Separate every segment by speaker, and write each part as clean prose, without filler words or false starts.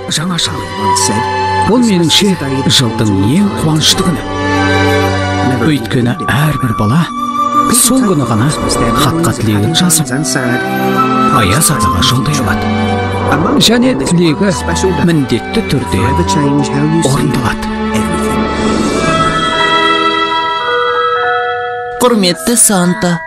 Speaker 1: Жаңа жыл. Бұл меніңше жылдың ең қуанышты күні. Өйткені әрбір бала сол күні ғана хатқа тілегін жазып, Аяз атаға жолдай алады. Және тілегі міндетті түрде орындалады.
Speaker 2: Құрметті Санта.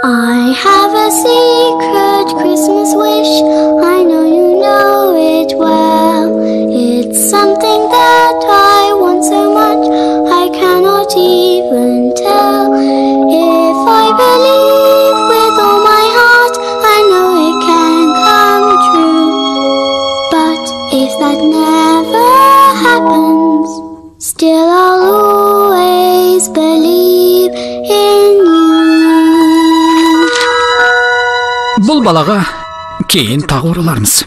Speaker 3: I have a secret Christmas wish. I know you know it well. It's something that I want so much I cannot even tell. If I believe with all my heart, I know it can come true. But if that never happens, still I'll always believe in you.
Speaker 1: Бұл балаға кейін тағы оралармыз.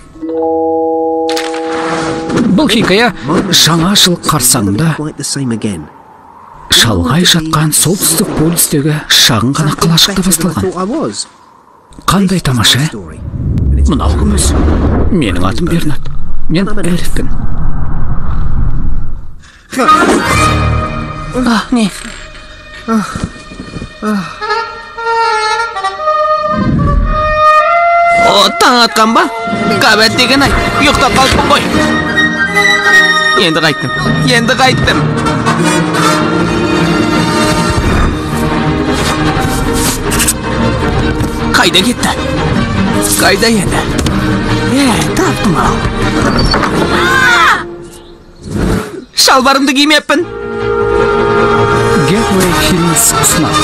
Speaker 1: Бұл хикая жаңа жыл қарсаңында шалғай жатқан солтүстік полюстегі шағын ғана қалашықта басталған. Қандай тамаша, мынау кім өзі? Менің атым Бернард. Мен эльфпін.
Speaker 2: Не? О, таң атқан ба? Қабат деген ай, ұйықтап қалыппын ғой. Енді қайттым, енді қайттым. Қайда кетті? Қайда енді? Таптым ау. Шалбарымды кимеппін.
Speaker 1: Gateway Films ұсынады.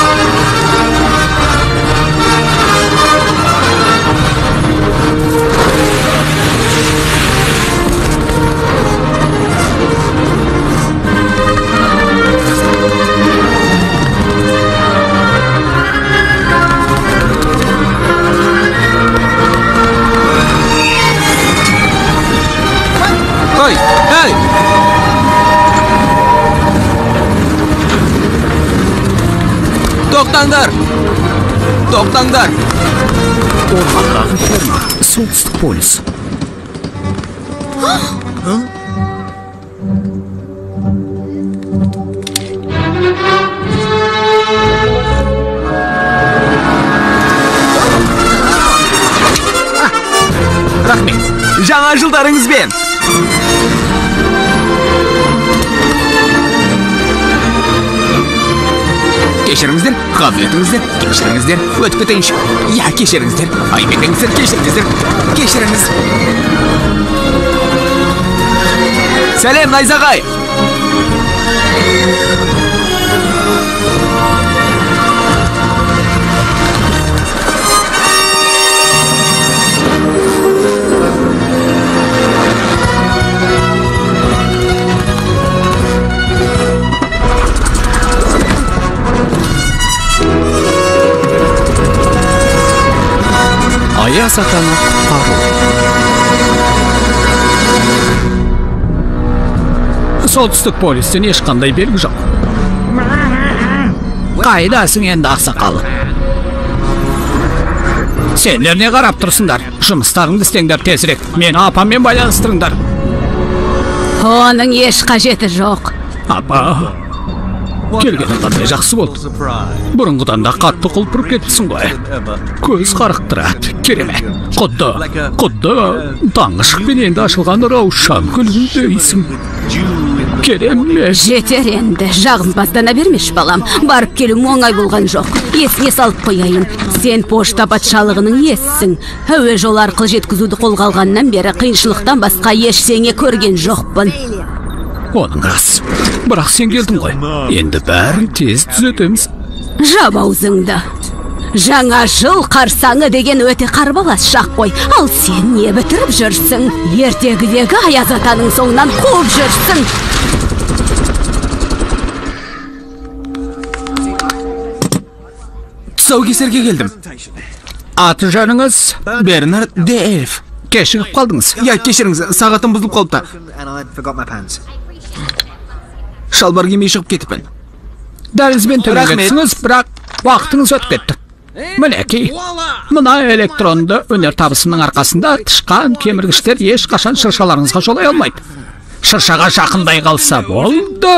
Speaker 2: Ой, эй! Тоқтаңдар! Тоқтаңдар!
Speaker 1: Ормандағы ферма, солтүстік полюс.
Speaker 2: Рахмет! Жаңа жылдарыңызбен! Кешіріңіздер, қабыл етіңіздер, кешіріңіздер, өтіп кетейінші. Я, кешіріңіздер, айып етіңіздер, кешіріңіздер, кешіріңіз. Сәлем, Найзағай!
Speaker 1: Аяз атаны құтқару. Солтүстік полюстен ешқандай белгі жоқ. Қайдасың енді, ақсақал? Сендер не қарап тұрсыңдар? Жұмыстарыңды істеңдер тезірек. Мені апаммен байланыстырыңдар.
Speaker 4: Оның еш қажеті жоқ.
Speaker 1: Апа, келгенің қандай жақсы болды. Бұрынғыдан да қатты құлпырып кетіпсің ғой. Көз қарықтырады, керемет. Құдды таңғы шықпен енді ашылған раушан гүліндейсің. Керемет.
Speaker 4: Жетер енді, жағымпаздана бермеш балам. Барып келуім оңай болған жоқ. Есіңе салып қояйын. Сен пошта патшалығының иесісің. Әуе жолы арқылы жеткізуді қолға алғаннан бері қиыншылықтан басқа ештеңе көрген жоқпын.
Speaker 1: Оның рас. Бірақ сен келдің ғой. Енді бәрін тез түзетеміз.
Speaker 4: Жап аузыңды. Жаңа жыл қарсаңы деген өте қарбалас шақ қой. Ал сен не бітіріп жүрсің? Ертегідегі Аяз атаның соңынан қуып жүрсің.
Speaker 2: Тұсаукесерге келдім.
Speaker 1: Аты жөніңіз?
Speaker 2: Бернард де Эльф.
Speaker 1: Кешігіп қалдыңыз.
Speaker 2: Я, кешіріңіз, сағатым бұзылып қалыпты. Шалбар кимей шығып кетіппін.
Speaker 1: Дәлізбен төменге түсіңіз, бірақ уақытыңыз өтіп кетті. Мінекей, мына электронды өнертабысымның арқасында тышқан кеміргіштер ешқашан шыршаларыңызға жолай алмайды. Шыршаға жақындай қалса болды.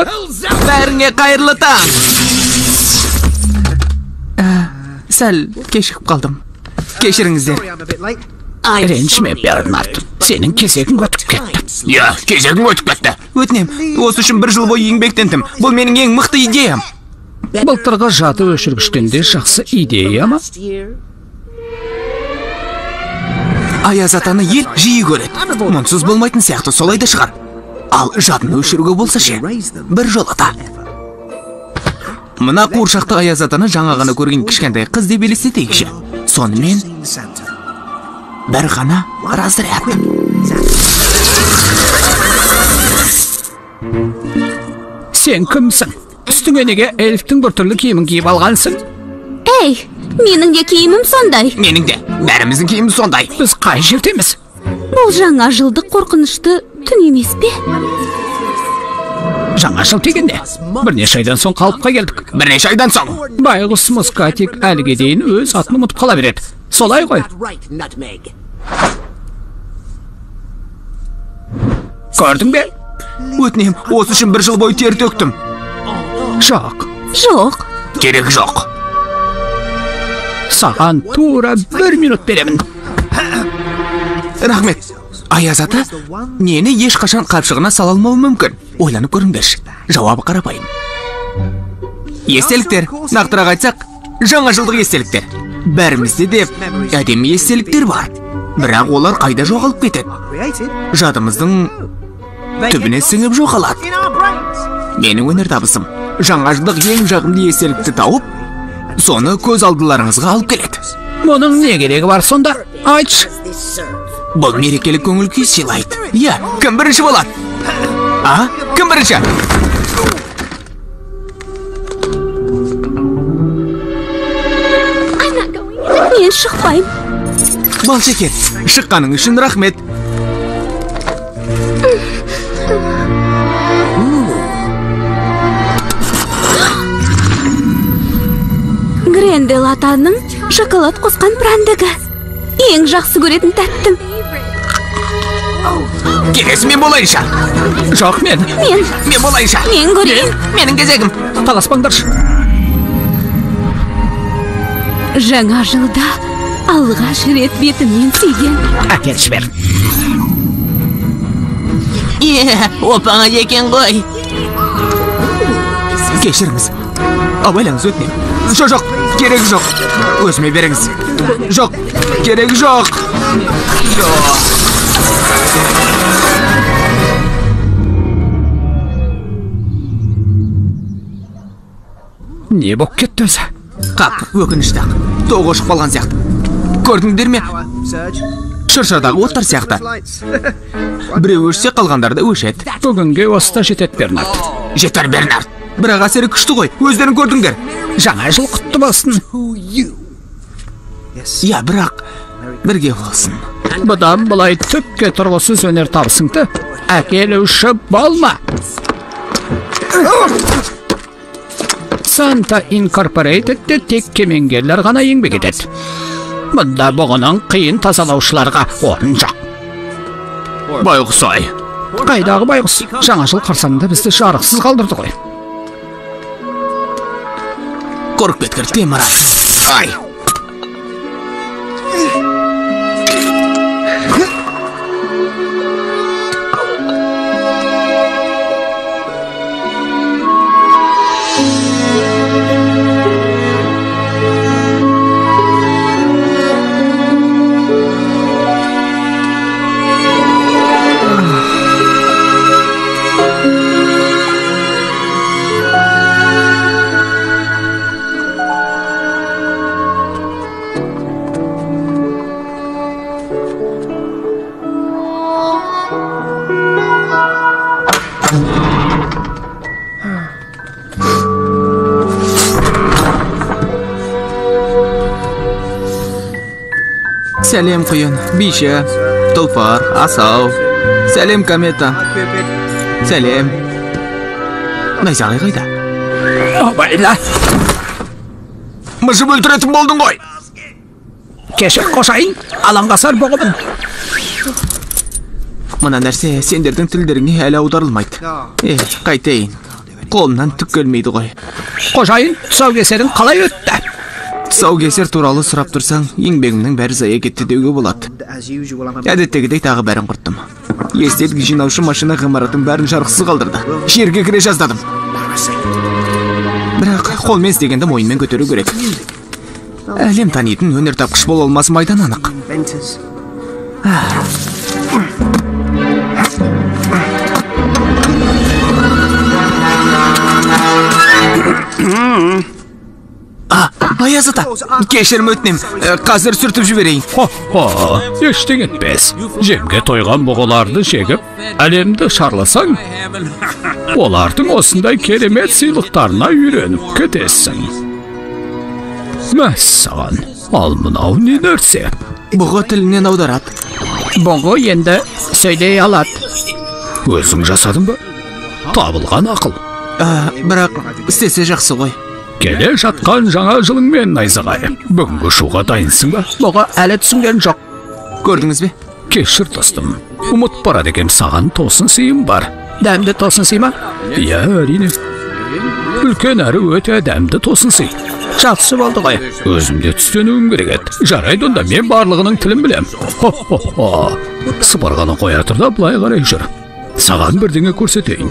Speaker 2: Бәріңе қайырлы таң. Сәл кешігіп қалдым. Кешіріңіздер.
Speaker 1: Ренжіме, Бернард. Сенің кезегің өтіп кетті.
Speaker 2: Иә, кезегің өтіп кетті. Өтінем, осы үшін бір жыл бойы еңбектендім. Бұл менің ең мықты идеям.
Speaker 1: Былтырғы жады өшіргіштен де жақсы идея ма?
Speaker 2: Аяз атаны ел жиі көреді. Мұнсыз болмайтын сияқты, солай да шығар. Ал жадыны өшіруге болса ше, бір жолата. Мына қуыршақты Аяз атаны жаңа ғана көрген кішкентай қыз деп елестетейікші. Сонымен бір ғана разряд.
Speaker 1: Сен кімсің? Үстіңе неге эльфтің біртүрлі киімін киіп алғансың?
Speaker 4: Ей, менің де киімім сондай.
Speaker 2: Менің де, бәріміздің киіміміз сондай.
Speaker 1: Біз қай жердеміз?
Speaker 4: Бұл жаңа жылдық қорқынышты түн емес пе?
Speaker 1: Жаңа жыл дегенде бірнеше айдан соң қалыпқа келдік.
Speaker 2: Бірнеше айдан соң.
Speaker 1: Байғұс Мускатик әліге дейін өз атын ұмытып қала береді. Солай ғой. Көрдің бе?
Speaker 2: Өтінем, осы үшін бір жыл бойы тер төктім.
Speaker 1: Жоқ.
Speaker 4: Жоқ.
Speaker 2: Керек жоқ.
Speaker 1: Саған тура бір минут беремін.
Speaker 2: Рахмет. Аяз ата нені ешқашан қапшығына сала алмауы мүмкін? Ойланып көріңдерші. Жауабы қарапайым. Естеліктер. Нақтырақ айтсақ, жаңа жылдық естеліктер. Бәрімізде де әдемі естеліктер бар. Бірақ олар қайда жоғалып кетеді? Жадымыздың түбіне сіңіп жоғалады. Менің өнертабысым жаңа жылдық ең жағымды естелікті тауып, соны көз алдыларыңызға алып келеді.
Speaker 1: Мұның не керегі бар сонда? Айтшы.
Speaker 2: Бұл мерекелік көңіл күй сыйлайды. Иә, кім бірінші болады? А? Кім бірінші?
Speaker 4: Мен шықпаймын.
Speaker 2: Балшекер, шыққаның үшін рахмет.
Speaker 4: Грендель атаның шоколад қосқан прандығы. Ең жақсы көретін тәттім.
Speaker 2: Келесі мен болайыншы.
Speaker 1: Жоқ, мен.
Speaker 4: Мен.
Speaker 2: Мен болайыншы.
Speaker 4: Мен көрейін.
Speaker 2: Менің кезегім.
Speaker 1: Таласпаңдаршы.
Speaker 4: Жаңа жылда алғаш рет бетімнен сүйген.
Speaker 1: Әкелші бер.
Speaker 2: Оп-оңай екен ғой. Кешіріңіз. Абайлаңыз, өтінемін. Жоқ, жоқ, керек жоқ. Өзіме беріңіз. Жоқ, керек жоқ. Жоқ.
Speaker 1: Не боп кетті өзі?
Speaker 2: Қап, өкінішті-ақ. Тоқ өшіп қалған сияқты. Көрдіңдер ме? Шыршадағы оттар сияқты. Біреу өшсе, қалғандары да өшеді.
Speaker 1: Бүгінге осыда жетеді, Бернард.
Speaker 2: Жетер, Бернард. Бірақ әсері күшті ғой, өздерің көрдіңдер.
Speaker 1: Жаңа жыл құтты болсын.
Speaker 2: Иә, бірақ бірге болсын.
Speaker 1: Бұдан былай түкке тұрғысыз өнертабысыңды әкелуші болма. Санта Инкорпорейтедте тек кемеңгерлер ғана еңбек етеді. Мұнда бұғының қиын тазалаушыларға орын жоқ. Байғұс-ай. Қайдағы байғұс? Жаңа жыл қарсаңында бізді жарықсыз қалдырды ғой.
Speaker 2: Қорқып кеткір, темір. Ай! Сәлем құйын, биші, тұлпар, асау. Сәлем комета. Сәлем. Найзағай қайда?
Speaker 1: Абайла.
Speaker 2: Мыжып өлтіретін болдың ғой.
Speaker 1: Кешір, қожайын, алаңғасар бұғымын.
Speaker 2: Мына нәрсе сендердің тілдеріңе әлі аударылмайды. Қайтейін. Қолымнан түк келмейді ғой.
Speaker 1: Қожайын, тұсаукесерің қалай өтті?
Speaker 2: Тұсаукесер туралы сұрап тұрсаң, еңбегімнің бәрі зая кетті деуге болады. Әдеттегідей тағы бәрін құрттым. Естелік жинаушы машина ғимараттың бәрін жарықсыз қалдырды. Жерге кіре жаздадым. Бірақ қолмен істегенді мойынмен көтеру керек. Әлем танитын өнертапқыш бола алмасым айдан анық. Аяз ата, кешірім өтінем, қазір сүртіп жіберейін.
Speaker 1: Хо-хо, ештеңе етпес. Жемге тойған бұғыларды жегіп, әлемді шарласаң, олардың осындай керемет сыйлықтарына үйреніп кетесің. Мәссаған, ал мынау не нәрсе?
Speaker 2: Бұғы тілінен аударады.
Speaker 1: Бұғы енді сөйлей алады. Өзің жасадың ба? Табылған ақыл.
Speaker 2: Бірақ істесе жақсы ғой.
Speaker 1: Келе жатқан жаңа жылыңмен, Найзағай. Бүгінгі ұшуға дайынсың ба? Бұғы әлі түсінген жоқ.
Speaker 2: Көрдіңіз бе?
Speaker 1: Кешір, достым. Ұмыт барады екем, саған тосын сыйым бар. Дәмді тосын сый ма? Иә, әрине. Үлкен әрі өте дәмді тосын сый. Жақсы болды ғой. Өзім де түстенуім керек еді. Жарайды, онда мен барлығының тілін білем. Хо-хо-хо. Сыбырғаны қоя тұр да былай қарай жүр. Саған бірдеңе көрсетейін.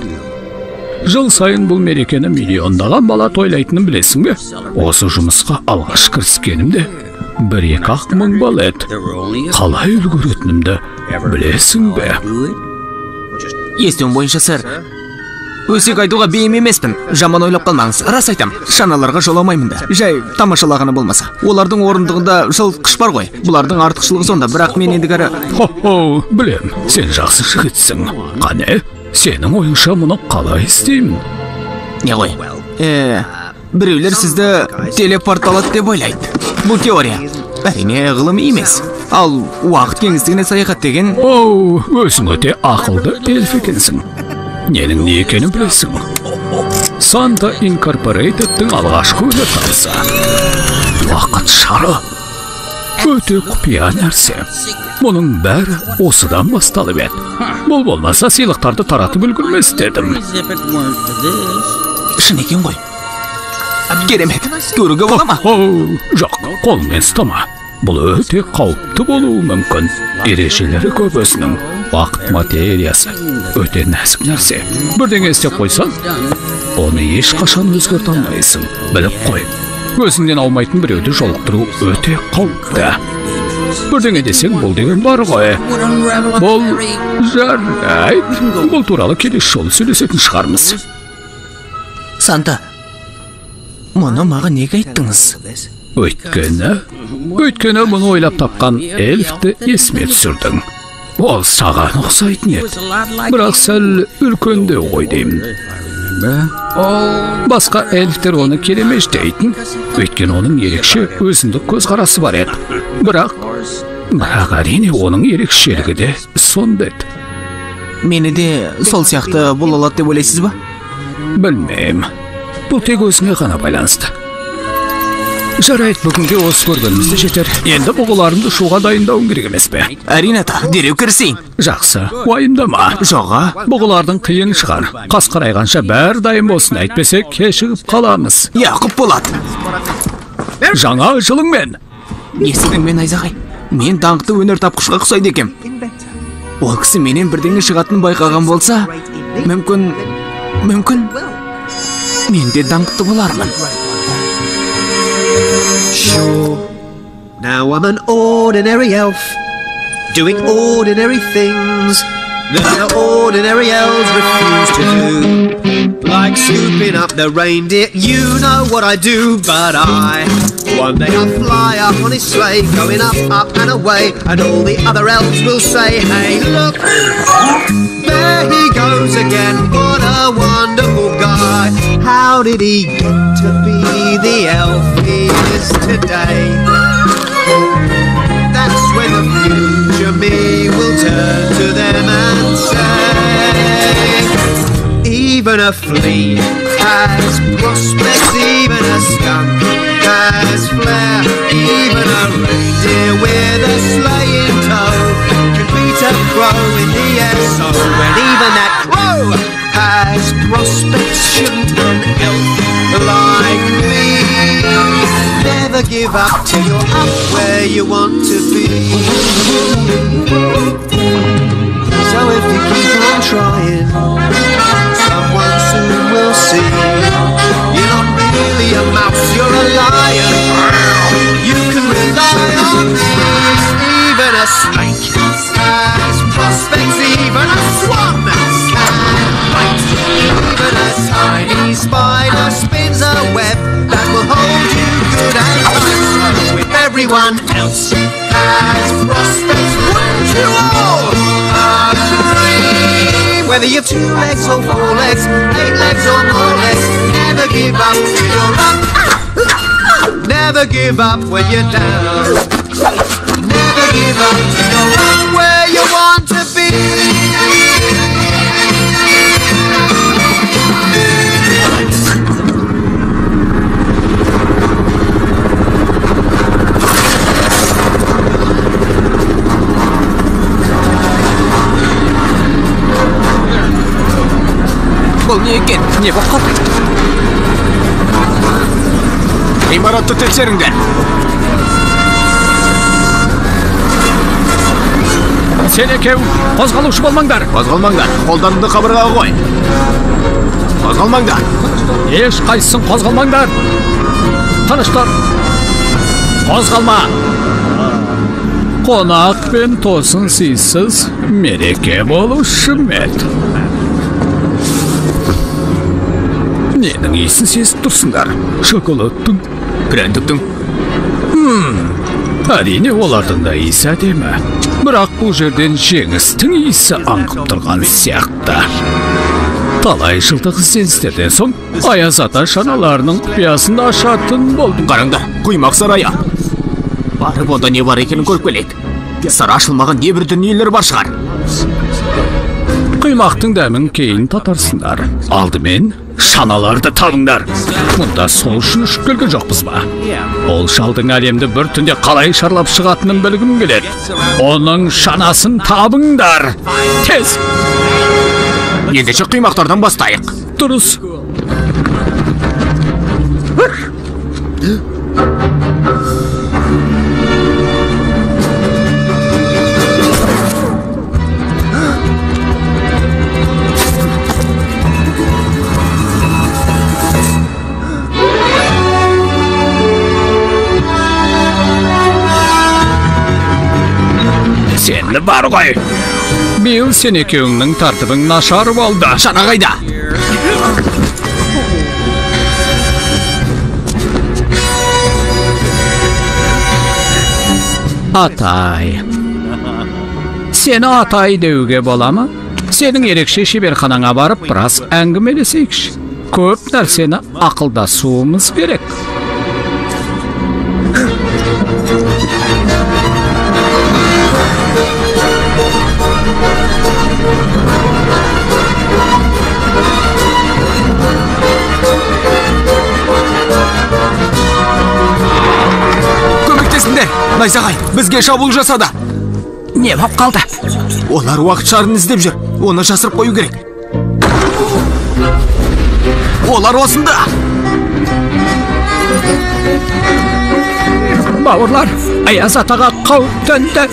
Speaker 1: Жыл сайын бұл мерекені миллиондаған бала тойлайтынын білесің бе? Осы жұмысқа алғаш кіріскенімде 1-2 мың бала еді. Қалай үлгеретінімді білесің бе?
Speaker 2: Естуім бойынша, сэр, өсек айтуға бейім емеспін. Жаман ойлап қалмаңыз. Рас айтам, шаналарға жоламаймын да. Жай тамашалағаны болмаса. Олардың орындығында жылытқыш бар ғой. Бұлардың артықшылығы сонда, бірақ мен ендігәрі...
Speaker 1: Хо-хо, білем, сен жақсы жігітсің. Қане? Сенің ойыңша мұны қалай істеймін?
Speaker 2: Не ғой? Біреулер сізді телепортталады деп ойлайды. Бұл теория. Әрине, ғылыми емес. Ал уақыт кеңістігіне саяхат деген...
Speaker 1: Оу, өзің өте ақылды эльф екенсің. Ненің не екенін білесің. Санта Инкорпорейтедтің алғашқы өнертабысы. Уақыт шары. Өте құпия нәрсе. Мұның бәрі осыдан басталып еді. Бұл болмаса сыйлықтарды таратып үлгермес дедім.
Speaker 2: Шын екен ғой. Керемет. Көруге бола ма?
Speaker 1: Жоқ, қолыңмен ұстама. Бұл өте қауіпті болуы мүмкін. Ережелері көп өзінің. Уақыт материясы өте нәзік нәрсе. Бірдеңе істеп қойсаң, оны ешқашан өзгерте алмайсың. Біліп қой. Өзіңнен аумайтын біреуді жолықтыру өте қауіпті. Бірдеңе десең, бұл деген бар ғой. Бұл жарайды. Бұл туралы келесі жолы сөйлесетін шығармыз.
Speaker 2: Санта, мұны маған неге айттыңыз?
Speaker 1: Өйткені мұны ойлап тапқан эльфті есіме түсірдің. Ол саған ұқсайтын еді. Бірақ сәл үлкендеу ғой деймін. Басқа эльфтер оны келемеж дейтін, өйткені оның ерекше өзіндік көзқарасы бар еді. Бірақ әрине оның ерекшелігі де сонда еді.
Speaker 2: Мені де сол сияқты бола алады деп ойлайсыз ба?
Speaker 1: Білмеймін. Бұл тек өзіңе ғана байланысты. Жарайды, бүгінге осы көргенімізде жетер. Енді бұғыларымды ұшуға дайындауым керек емес пе?
Speaker 2: Әрине, ата, дереу кірісейін.
Speaker 1: Жақсы, уайымдама.
Speaker 2: Жоға.
Speaker 1: Бұғылардың қиын шығар. Қас қарайғанша бәрі дайын болсын, әйтпесе кешігіп қаламыз.
Speaker 2: Иә, құп болады.
Speaker 1: Жаңа жылыңмен.
Speaker 2: Естідің бе, Найзағай? Мен даңқты өнертапқышқа ұқсайды екем. Ол кісі менен бірдеңе шығатынын байқаған болса, мүмкін, мен де даңқты болармын.
Speaker 5: Sure, now I'm an ordinary elf, doing ordinary things that other ordinary elves refuse to do. Like scooping up the reindeer, you know what I do, but one day I'll fly up on his sleigh, going up, up and away, and all the other elves will say, hey, look, there he goes again, what a wonderful guy. How did he get to be the elf he is today? That's when the future me will turn to them and say, even a flea has prospects, even a skunk has flair, even a reindeer reindeer with a sleigh in tow can beat a crow in the air. So when even that crow has prospects, shouldn't an elf like me never give up till you're up where you want to be? So if you keep on trying, someone soon will see you're not really a mouse, you're a lion. You can rely on me. Even a snake has prospects, even a swan can bite. Even a tiny spider spins a web that will hold you good and tight. So if everyone else has prospects, wouldn't you all agree? Whether you've 2 legs or 4 legs, 8 legs or more legs, never give up till you're up. Never give up when you're down. Never give up till you're up where you want to be.
Speaker 2: Бұл не екен? Не болып қалды? Ғимаратты тексеріңдер.
Speaker 1: Сен екеуің қозғалушы болмаңдар.
Speaker 2: Қозғалмаңдар. Қолдарыңды қабырғаға қой. Қозғалмаңдар.
Speaker 1: Ешқайсысын қозғалмаңдар. Тыныш тұр. Қозғалма. Қонақ пен тосын сыйсыз мереке болушы ма еді? Ненің иісін сезіп тұрсыңдар? Шоколадтың,
Speaker 2: прәндіктің.
Speaker 1: Әрине, олардың да иісі әдемі. Бірақ бұл жерден жеңістің иісі аңқып тұрған сияқты. Талай жылдық ізденістерден соң Аяз ата шаналарының құпиясын ашатын болды.
Speaker 2: Қараңдар, құймақ сарайы. Барып онда не бар екенін көріп келейік. Сыр ашылмаған небір дүниелер бар шығар.
Speaker 1: Құймақтың дәмін кейін татарсыңдар. Алдымен шаналарды табыңдар. Мұнда сол үшін ұшып келген жоқпыз ба? Ол шалдың әлемді бір түнде қалай шарлап шығатынын білгім келеді. Оның шанасын табыңдар. Тез!
Speaker 2: Ендеше құймақтардан бастайық.
Speaker 1: Дұрыс. Сені бар ғой. Биыл сен екеуіңнің тәртібің нашар болды.
Speaker 2: Шана қайда?
Speaker 1: Атай. Сені атай деуге бола ма? Сенің ерекше шеберханаңа барып біраз әңгімелесейікші. Көп нәрсені ақылдасуымыз керек.
Speaker 2: Көмектесіңдер! Найзағай бізге шабуыл жасады.
Speaker 1: Не боп қалды?
Speaker 2: Олар уақыт шарын іздеп жүр. Оны жасырып қою керек. Олар осында.
Speaker 1: Бауырлар, Аяз атаға қауіп төнді.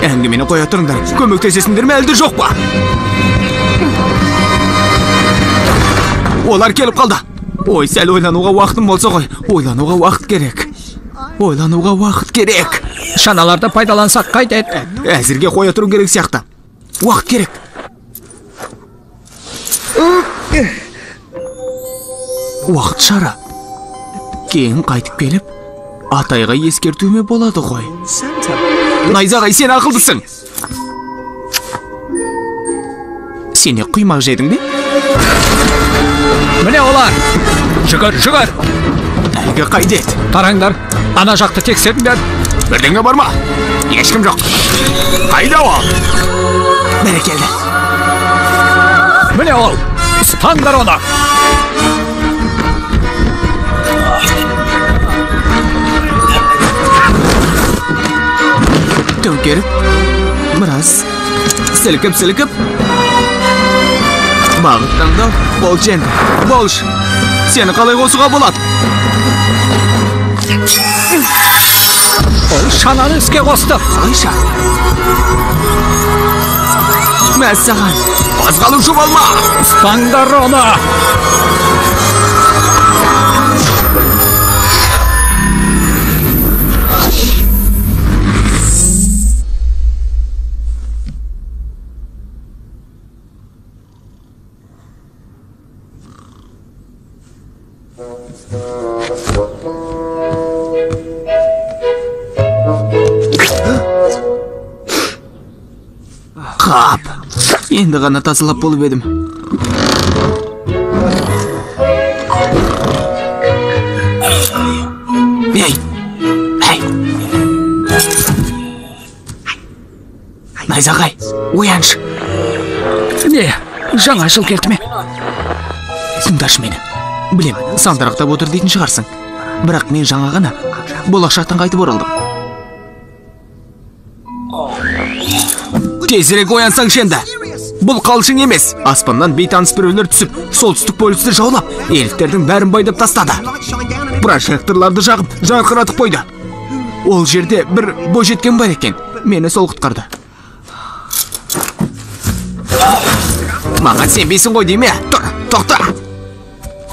Speaker 2: Әңгімені қоя тұрыңдар. Көмектесесіңдер ме әлде жоқ па? Олар келіп қалды. Ой, сәл ойлануға уақытым болса ғой. Ойлануға уақыт керек. Ойлануға уақыт керек.
Speaker 1: Шаналарды пайдалансақ қайтеді?
Speaker 2: Әзірге қоя тұру керек сияқты. Уақыт керек. Уақыт шары. Кейін қайтып келіп, атайға ескертуіме болады ғой. Найзағай, сен ақылдысың. Сен не құймақ жедің бе?
Speaker 1: Міне олар. Жүгір, жүгір.
Speaker 2: Әлгі қайда еді?
Speaker 1: Тараңдар, ана жақты тексеріңдер.
Speaker 2: Бірдеңе бар ма? Ешкім жоқ. Қайда ол? Бәрекелді.
Speaker 1: Міне ол. Ұстаңдар оны.
Speaker 2: Төңкеріп, біраз сілкіп-сілкіп. Бағыт таңдау, болшы енді, болшы. Сені қалай қосуға болады?
Speaker 1: Ол шананы іске қосты.
Speaker 2: Қалайша? Мәссаған, қозғалушы болма!
Speaker 1: Ұстаңдар оны!
Speaker 2: Қап, енді ғана тазалап болып едім. Ей, ей! Найзағай, ояншы.
Speaker 1: Не, жаңа жыл келді ме?
Speaker 2: Тыңдашы мені. Білем, сандырақтап отыр дейтін шығарсың. Бірақ мен жаңа ғана болашақтан қайтып оралдым. Тезірек оянсаңшы енді. Бұл қалжың емес. Аспаннан бейтаныс біреулер түсіп, солтүстік полюсті жаулап, эльфтердің бәрін байдап тастады. Прожекторларды жағып, жарқыратып қойды. Ол жерде бір бойжеткен бар екен. Мені сол құтқарды. Маған сенбейсің ғой деме? Тұр, тоқта.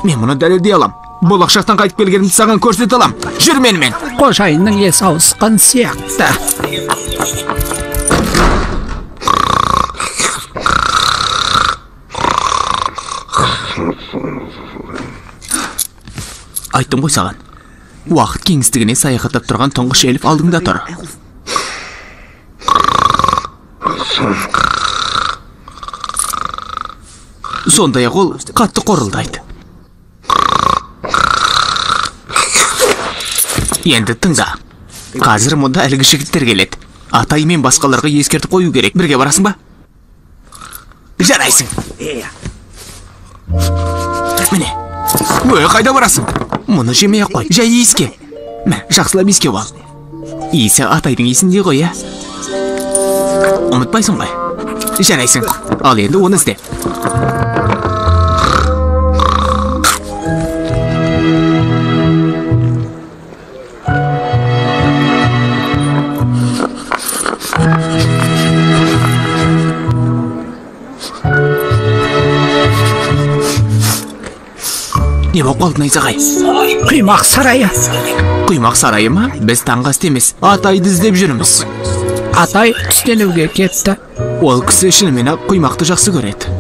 Speaker 2: Мен мұны дәлелдей алам. Болашақтан қайтып келгенімді саған көрсете алам. Жүр менімен.
Speaker 1: Қожайынның есі ауысқан сияқты.
Speaker 2: Айттым ғой саған. Уақыт кеңістігіне саяхаттап тұрған тұңғыш эльф алдыңда тұр. Сондай-ақ ол қатты қорылдайды. Енді тыңда. Қазір мұнда әлгі жігіттер келеді. Атай мен басқаларға ескертіп қою керек. Бірге барасың ба? Жарайсың. Міне. Ой, қайда барасың? Мұны жемей-ақ қой, жай иіске. Мә, жақсылап иіскеп ал. Иісі атайдың иісіндей ғой, ә? Ұмытпайсың ғой. Жарайсың. Ал енді оны ізде. Не болып қалды, Найзағай?
Speaker 1: Құймақ сарайы.
Speaker 2: Құймақ сарайы ма? Біз таңғы асты емес, атайды іздеп жүрміз.
Speaker 1: Атай түстенуге кетті.
Speaker 2: Ол кісі шынымен-ақ құймақты жақсы көреді.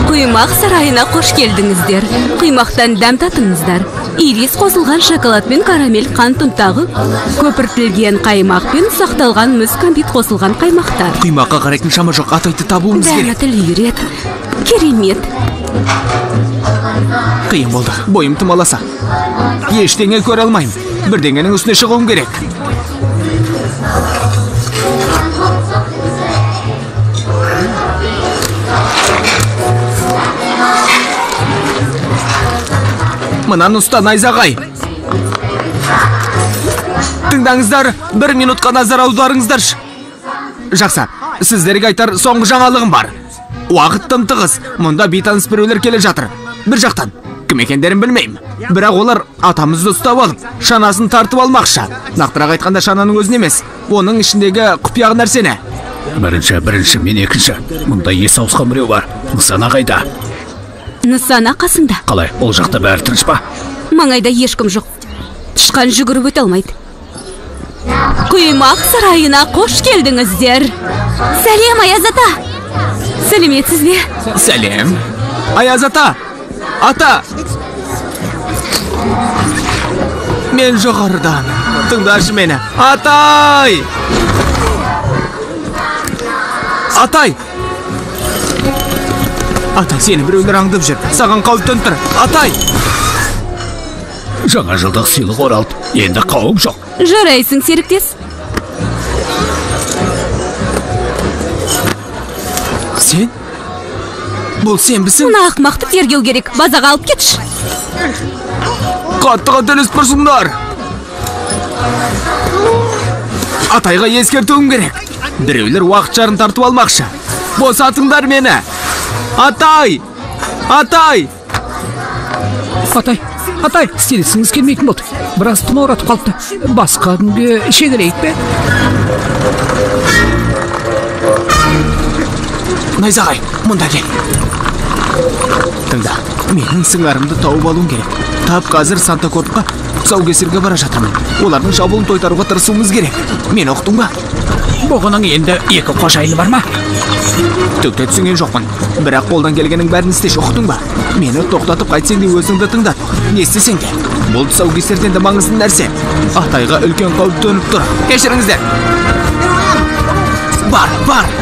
Speaker 4: Құймақ сарайына қош келдіңіздер. Құймақтан дәм татыңыздар. Ирис қосылған шоколад пен карамель қант ұнтағы, көпіртілген қаймақ пен сақталған мұз кәмпит қосылған қаймақтар.
Speaker 2: Құймаққа қарайтын шама жоқ, атайды табуымыз керек.
Speaker 4: Дәмі тіл үйіреді. Керемет.
Speaker 2: Қиын болды, бойым тымаласа. Ештеңе көре алмаймын. Бірдеңенің үстіне шығуым керек. Мынаны ұста, Найзағай. Тыңдаңыздар, бір минутқа назар аударыңыздаршы. Жақсы, сіздерге айтар соңғы жаңалығым бар. Уақыт тым тығыз, мұнда бейтаныс біреулер келе жатыр. Бір жақтан, кім екендерін білмеймін. Бірақ олар атамызды ұстап алып, шанасын тартып алмақшы. Нақтырақ айтқанда шананың өзін емес, оның ішіндегі құпия нәрсені.
Speaker 1: Бірінші, мен екінші. Мұнда есі ауысқан біреу бар. Нысана қайда?
Speaker 4: Нысана қасында.
Speaker 1: Қалай, ол жақта бәрі тыныш па?
Speaker 4: Маңайда ешкім жоқ. Тышқан жүгіріп өте алмайды. Құймақ сарайына қош келдіңіздер. Сәлем, Аяз ата. Сәлеметсіз бе?
Speaker 2: Сәлем. Аяз ата! Ата! Мен жоғарыдан. Тыңдашы мені. Атай! Атай! Атай, сені біреулер аңдып жүр. Саған қауіп төніп тұр. Атай!
Speaker 1: Жаңа жылдық сыйлық оралды. Енді қауіп жоқ.
Speaker 4: Жарайсың, серіктес.
Speaker 2: Сен? Бұл сенбісің?
Speaker 4: Мына ақымақты тергеу керек. Базаға алып кетші.
Speaker 2: Қатты қателесіп тұрсыңдар. Атайға ескертуім керек. Біреулер уақыт шарын тартып алмақшы. Босатыңдар мені. Атай! Атай!
Speaker 1: Атай, атай, істегіңіз келмейтін болды. Біраз тұмауратып қалыпты. Басқа күнге шегерейік пе?
Speaker 2: Найзағай, мұнда кел. Тыңда, менің сыңарымды тауып алуым керек. Тап қазір Санта Корпқа тұсаукесерге бара жатырмын. Олардың шабуылын тойтаруға тырысуымыз керек. Мені ұқтың ба?
Speaker 1: Бұғының енді екі қожайыны бар ма?
Speaker 2: Түк те түсінген жоқпын. Бірақ қолдан келгеннің бәрін істеші, ұқтың ба? Мені тоқтатып қайтсең де өзіңді тыңдат. Не істесең де. Бұл тұсаукесерден де маңызды нәрсе. Атайға үлкен қауіп төніп тұр. Кешіріңіздер. Бар, бар.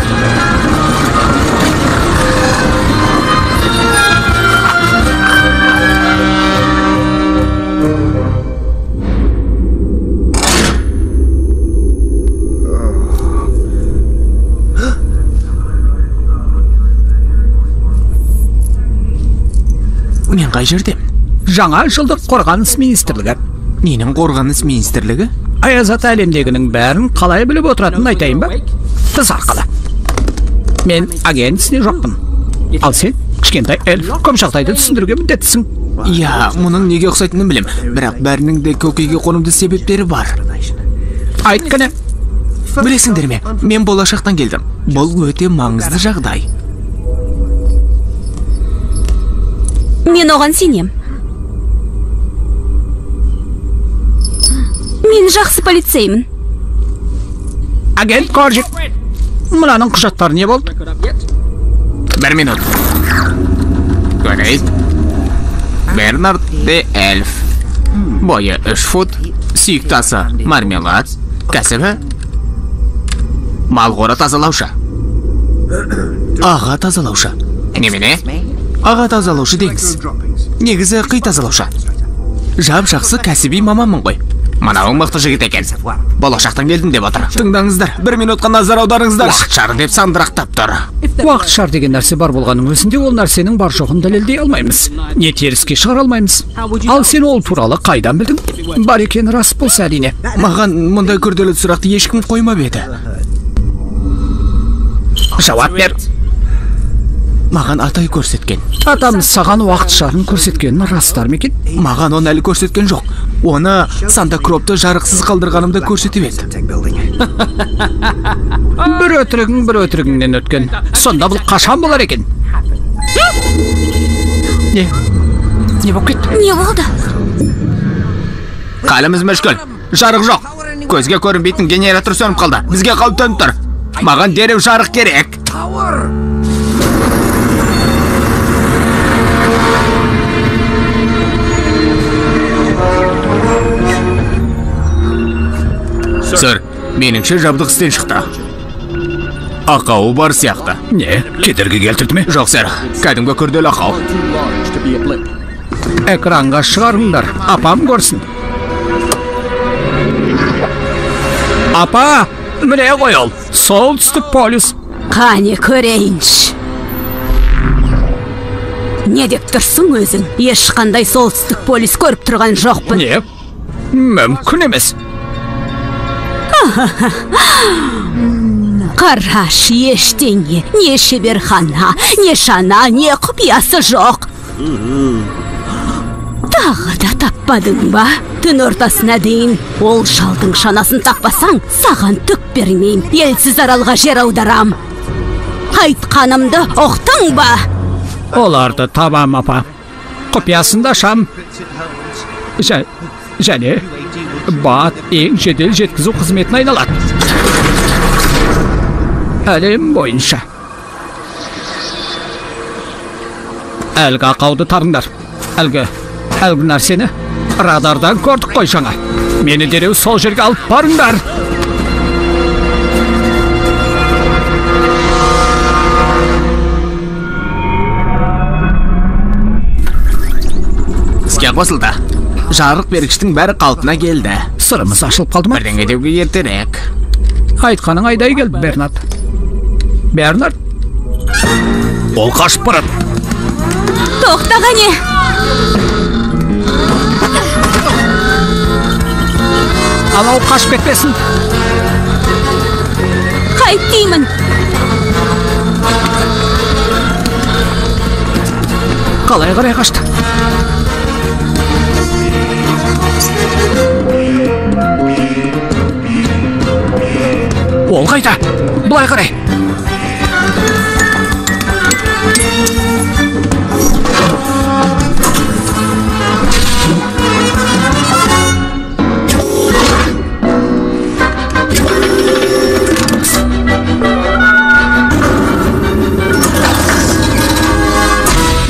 Speaker 2: Мен қай жердемін?
Speaker 1: Жаңа жылдық қорғаныс министрлігі.
Speaker 2: Ненің қорғаныс министрлігі?
Speaker 1: Аяз ата әлемдегінің бәрін қалай біліп отыратынын айтайын ба? Тыс арқылы. Мен агент ісіне жоқпын. Ал сен, кішкентай эльф, көп жағдайды түсіндіруге міндеттісің.
Speaker 2: Иә, мұның неге ұқсайтынын білем. Бірақ бәрінің де көкейге қонымды себептері бар.
Speaker 1: Айт кәне.
Speaker 2: Білесіңдер ме, мен болашақтан келдім. Бұл өте маңызды жағдай.
Speaker 4: Мен оған сенем. Мен жақсы полицеймін.
Speaker 1: Агент Коржик, мынаның құжаттары не болды?
Speaker 2: Бір минут. Көрейік. Бернард де Эльф. Бойы 3 фут, сүйікті асы мармелад, кәсібі мал қора тазалаушы. Аға тазалаушы. Немене? Аға тазалаушы деңіз. Негізі қи тазалаушы. Жап жақсы кәсіби маманмын ғой. Мынауың мықты жігіт екен. Болашақтан келдім деп отыр. Тыңдаңыздар, бір минутқа назар аударыңыздар. Уақыт шары деп сандырақтап тұр.
Speaker 1: Уақыт шар деген нәрсе бар болғанның өзінде ол нәрсенің бар жоғын дәлелдей алмаймыз. Не теріске шығара алмаймыз. Ал сен ол туралы қайдан білдің? Бар екені рас болса әрине.
Speaker 2: Маған мұндай күрделі сұрақты ешкім қоймап еді.
Speaker 1: Жауап бер.
Speaker 2: Маған атай көрсеткен.
Speaker 1: Атамыз саған уақыт шарын көрсеткенін растар ма екен?
Speaker 2: Маған оны әлі көрсеткен жоқ. Оны Санта Кропты жарықсыз қалдырғанымда көрсетіп еді.
Speaker 1: Бір өтірігің бір өтірігіңнен өткен. Сонда бұл қашан болар екен? Не? Не болып кетті?
Speaker 4: Не болды?
Speaker 2: Қаліміз мүшкіл. Жарық жоқ. Көзге көрінбейтін генератор сөніп қалды. Бізге қауіп төніп тұр. Маған дереу жарық керек. Сэр, меніңше жабдық істен шықты. Ақауы бар сияқты.
Speaker 1: Не, кедергі келтірді ме?
Speaker 2: Жоқ, сэр, кәдімгі күрделі ақау.
Speaker 1: Экранға шығарыңдар, апам көрсін. Апа, міне ғой ол, солтүстік полюс.
Speaker 4: Қане көрейінші. Не деп тұрсың өзің? Ешқандай солтүстік полюс көріп тұрған жоқпын.
Speaker 1: Не? Мүмкін емес.
Speaker 4: Қараш, ештеңе, не шеберхана, не шана, не құпиясы жоқ. Тағы да таппадың ба? Түн ортасына дейін ол шалдың шанасын таппасаң, саған түк бермеймін. Елсіз аралға жер аударам. Айтқанымды ұқтың ба?
Speaker 1: Оларды табам, апа. Құпиясын да ашам. Және БАТ ең жедел жеткізу қызметін айналады. Әлем бойынша. Әлгі ақауды табыңдар. Әлгі нәрсені радардан көрдік қой жаңа. Мені дереу сол жерге алып барыңдар.
Speaker 2: Іске қосылды. Жарық бергіштің бәрі қалпына келді.
Speaker 1: Сырымыз ашылып қалды ма?
Speaker 2: Бірдеңе деуге ертерек.
Speaker 1: Айтқаның айдай келді, Бернард. Бернард? Ол қашып барады.
Speaker 4: Тоқта, қане!
Speaker 1: Анау қашып кетпесін.
Speaker 4: Қайт деймін.
Speaker 1: Қалай қарай қашты? Ол қайда? Былай қарай.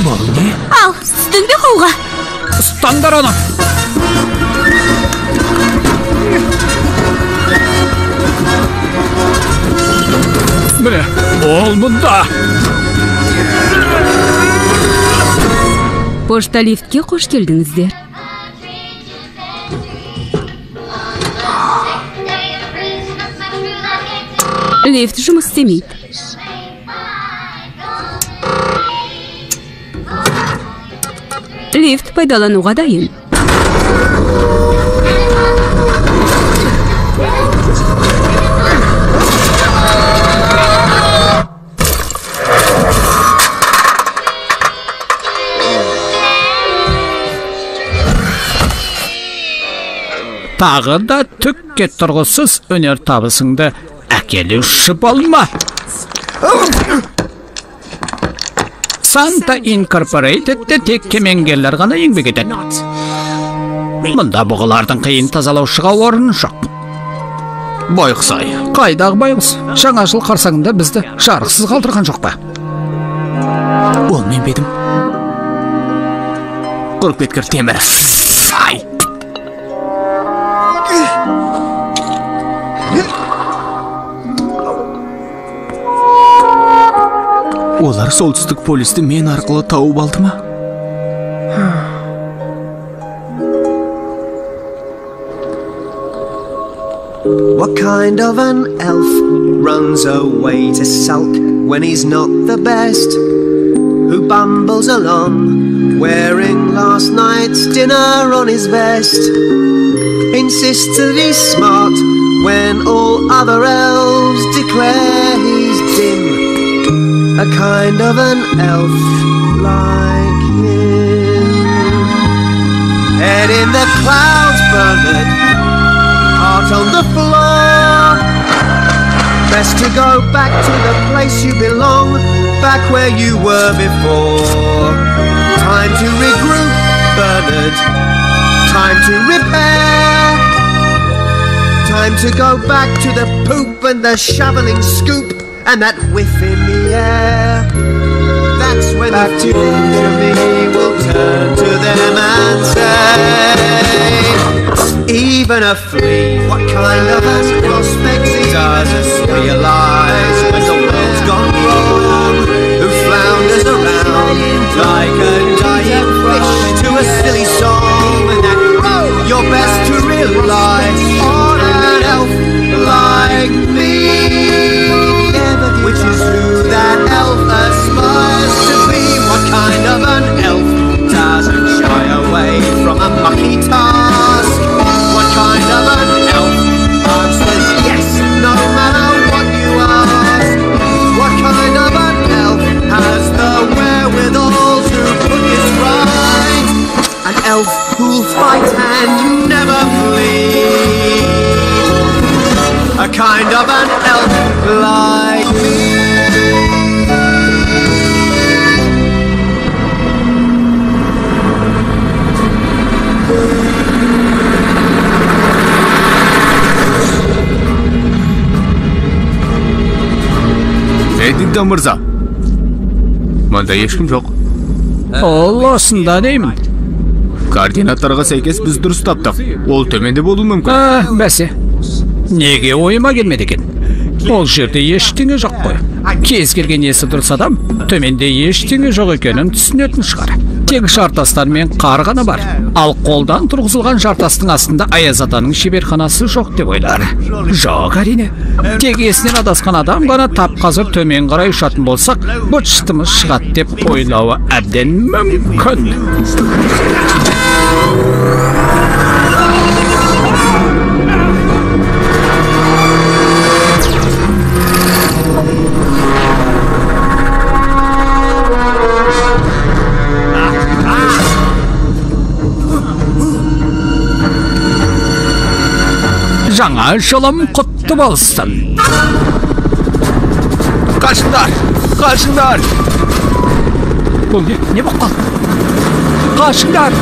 Speaker 1: Бұл не?
Speaker 4: Ал, түстің бе қолға?
Speaker 1: Ұстаңдар оны! Міне, ол мұнда!
Speaker 4: Пошта лифтке қош келдіңіздер. Лифт жұмыс істемейді. Лифт пайдалануға дайын.
Speaker 1: Тағы да түкке тұрғысыз өнер табысыңды әкелуші болма. Санта Инкорпорейтедте тек кемеңгерлер ғана еңбек етеді. Мұнда бұғылардың қиын тазалаушыға орын жоқ.
Speaker 2: Байғұс-ай.
Speaker 1: Қайдағы байғұс? Жаңа жыл қарсаңында бізді жарықсыз қалдырған жоқ па?
Speaker 2: Ол мен бе едім? Құрып кеткір темір. Ай! Олар солтүстік полюсті мен арқылы тауып алды ма?
Speaker 5: What kind of an elf runs away to sulk when he's not the best? Who bumbles along wearing last night's dinner on his vest? Insists that he's smart when all other elves declare he's dim. A kind of an elf like him. Head in the clouds, Bernard, heart on the floor. Best to go back to the place you belong, back where you were before. Time to regroup, Bernard, time to repair. Time to go back to the poop and the shoveling scoop and that whiff in the air. That's when back to me will turn to them and say, even a flea, what kind of a prospect doesn't realize when the world's gone wrong? Who flounders around like a dying fish to a silly song? And that you're best to rely on an elf like me, which is who that elf aspires to be. What kind of an elf doesn't shy away from a mucky task? What kind of an elf answers yes no matter what you ask? What kind of an elf has the wherewithal to put his right? An elf who'll fight and never flee. A kind of an elf like me.
Speaker 2: Эддингтон мырза, мұнда ешкім жоқ.
Speaker 1: Ол осында деймін.
Speaker 2: Координаттарға сәйкес біз дұрыс таптық. Ол төменде болуы мүмкін.
Speaker 1: Бәсе. Неге ойыма келмеді екен? Ол жерде ештеңе жоқ қой. Кез келген есі дұрыс адам төменде ештеңе жоқ екенін түсінетін шығар. Тек жартастар мен қар ғана бар. Ал қолдан тұрғызылған жартастың астында Аяз атаның шеберханасы жоқ деп ойлар. Жоқ, әрине. Тек есінен адасқан адам ғана тап қазір төмен қарай ұшатын болсақ, быт-шытымыз шығады деп ойлауы әбден мүмкін. Жаңа жылым құтты болсын.
Speaker 2: Қашыңдар! Қашыңдар!
Speaker 1: Бұл не? Не болып қалды? Қашыңдар!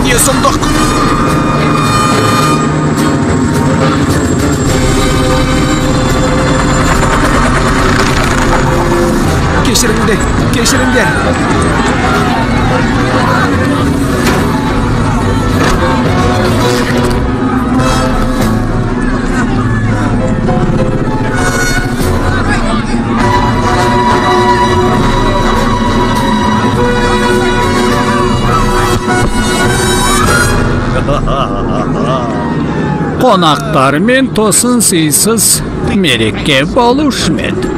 Speaker 2: Не сұмдық? Кешіріңдер, кешіріңдер.
Speaker 1: Қонақтармен тосын сыйсыз мереке болушы ма еді?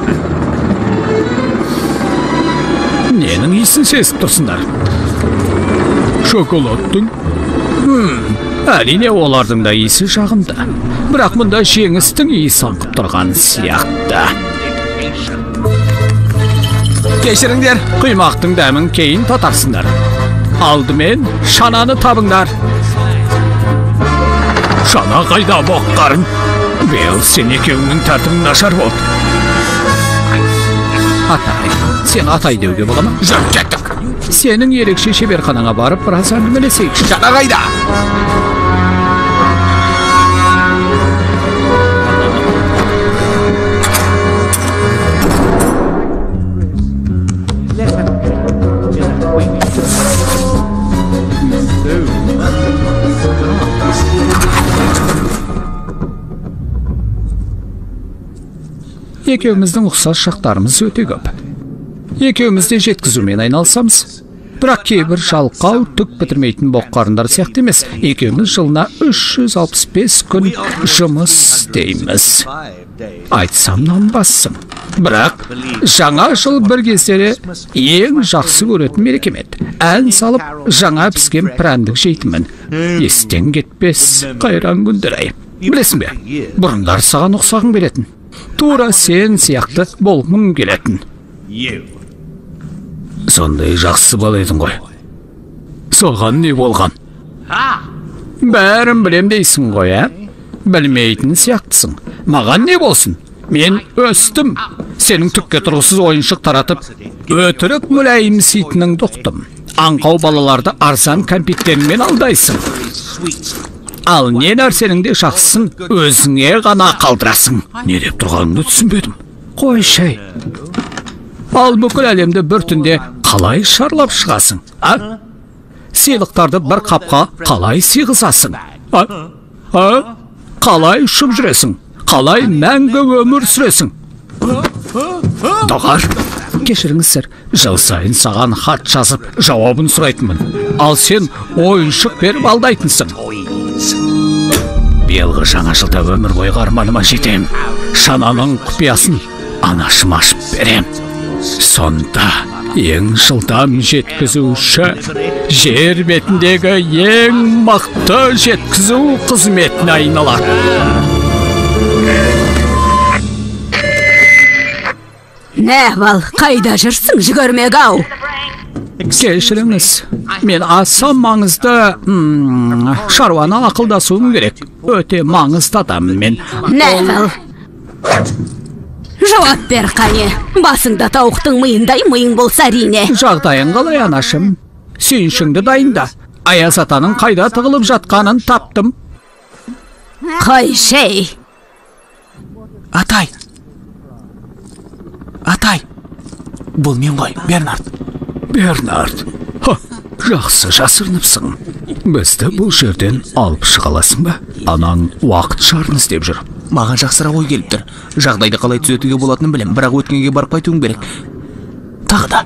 Speaker 1: Ненің иісін сезіп тұрсыңдар? Шоколадтың? Әрине, олардың да иісі жағымды. Бірақ мұнда жеңістің иісі аңқып тұрған сияқты.
Speaker 2: Кешіріңдер.
Speaker 1: Құймақтың дәмін кейін татарсыңдар. Алдымен шананы табыңдар. Шана қайда, боққарын? Биыл сен екеуіңнің тәртібің нашар болды. Атай, сен атай деуге бола ма?
Speaker 2: Жүр, кеттік.
Speaker 1: Сенің ерекше шеберханаңа барып біраз әңгімелесейікші.
Speaker 2: Шана қайда?
Speaker 1: Екеуміздің ұқсас жақтарымыз өте көп. Екеуміз де жеткізумен айналысамыз. Бірақ кейбір жалқау түк бітірмейтін боққарындар сияқты емес. Екеуміз жылына 365 күн жұмыс істейміз. Айтсам нанбассың. Бірақ жаңа жыл бір кездері ең жақсы көретін мерекем еді. Ән салып жаңа піскен прәндік жейтінмін. Естен кетпес қайран күндер-ай. Білесің бе, бұрындар саған ұқсағым келетін. Тура сен сияқты болғым келетін. Сондай жақсы бала едің ғой. Соған не болған? Бәрін білем дейсің ғой, ә? Білмейтін сияқтысың. Маған не болсын? Мен өстім. Сенің түкке тұрғысыз ойыншық таратып, өтірік мүләйімситініңді ұқтым. Аңқау балаларды арзан кәмпиттеріңмен алдайсың. Ал не нәрсенің де жақсысын өзіңе ғана қалдырасың. Не деп тұрғаныңды түсінбедім. Қойшы. Ал бүкіл әлемді бір түнде қалай шарлап шығасың, а? Сыйлықтарды бір қапқа қалай сыйғызасың, а? А? Қалай ұшып жүресің? Қалай мәңгі өмір сүресің? Доғар, кешіріңіз, сэр. Жыл сайын саған хат жазып, жауабын сұрайтынмын. Ал сен ойыншық беріп алдайтынсың. Биылғы жаңа жылда өмір бойғы арманыма жетем. Шананың құпиясын анашыма ашып берем. Сонда ең жылдам жеткізуші, жер бетіндегі ең мықты жеткізу қызметіне айналады.
Speaker 4: Невал, қайда жүрсің, жүгірмек ау?
Speaker 1: Кешіріңіз, мен аса маңызды шаруаны ақылдасуым керек. Өте маңызды адаммын мен.
Speaker 4: Невал, жауап бер қане. Басыңда тауықтың миындай миың болса әрине.
Speaker 1: Жағдайың қалай, анашым? Сүйіншіңді дайында. Аяз атаның қайда тығылып жатқанын таптым.
Speaker 4: Қойшы.
Speaker 2: Атай. Атай. Бұл мен ғой, Бернард.
Speaker 1: Бернард, жақсы жасырыныпсың. Бізді бұл жерден алып шыға аласың ба? Анаң уақыт шарын іздеп жүр.
Speaker 2: Маған жақсырақ ой келіп тұр. Жағдайды қалай түзетуге болатынын білем, бірақ өткенге барып қайтуым керек. Тағы да.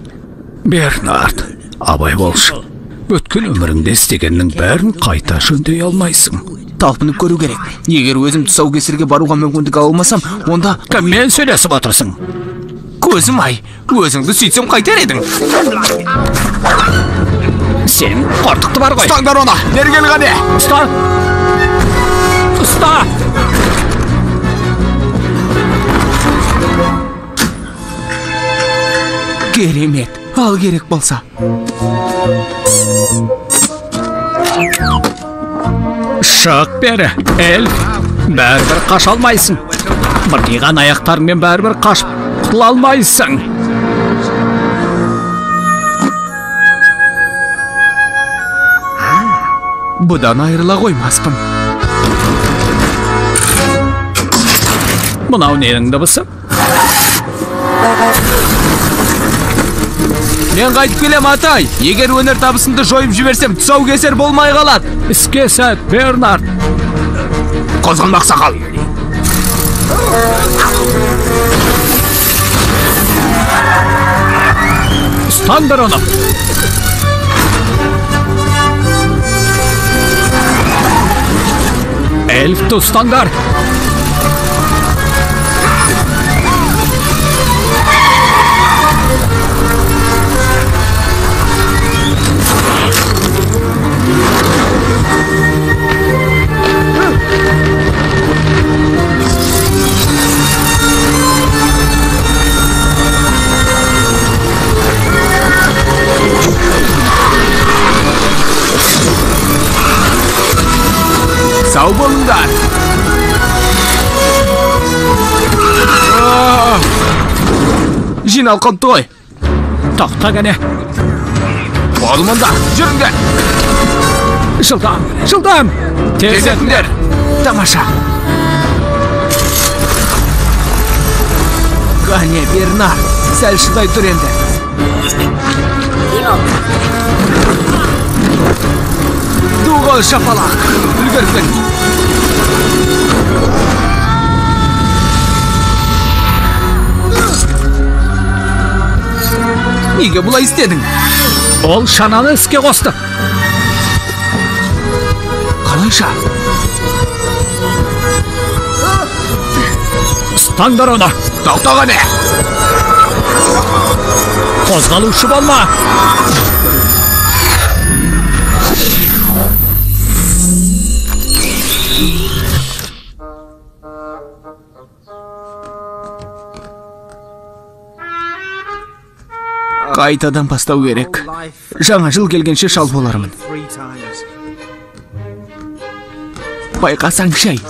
Speaker 1: Бернард, абай болшы. Өткен өміріңде істегеннің бәрін қайта жөндей алмайсың.
Speaker 2: Талпынып көру керек. Егер өзім тұсаукесерге баруға мүмкіндік ала алмасам, онда
Speaker 1: кіммен сөйлесіп отырсың?
Speaker 2: Көзім ай, өзіңді сөйтсем қайтер едің.
Speaker 1: Сенің қортықты бар ғой.
Speaker 2: Ұстаңдар оны, бері қане.
Speaker 1: Ұста! Ұста!
Speaker 2: Керемет. Ал керек болса.
Speaker 1: Шық бері, эльф. Бәрібір қаша алмайсың. Мыртиған аяқтарыңмен бәрібір қашып құтыла алмайсың.
Speaker 2: Бұдан айырыла қоймаспын.
Speaker 1: Мынау ненің дыбысы?
Speaker 2: Мен қайтып келем, атай. Егер өнер табысымды жойып жіберсем, тұсаукесер болмай қалады.
Speaker 1: Іске сәт, Бернард.
Speaker 2: Қозғалма, ақсақал.
Speaker 1: Ұстаңдар оны. Эльфті ұстаңдар.
Speaker 2: Сау болыңдар. Жиналып қалыпты ғой.
Speaker 1: Тоқта кәне.
Speaker 2: Бол мұнда, жүріңдер.
Speaker 1: Жылдам, жылдам.
Speaker 2: Тездетіңдер. Тамаша. Қане, Бернард, сәл шыдай тұр енді. Ду қол шапалақ. Үлгердің. Неге бұлай істедің?
Speaker 1: Ол шананы іске қосты.
Speaker 2: Қалайша?
Speaker 1: Ұстаңдар оны.
Speaker 2: Тоқта қане.
Speaker 1: Қозғалушы болма.
Speaker 2: Қайтадан бастау керек. Жаңа жыл келгенше шал болармын. Байқасаң шай.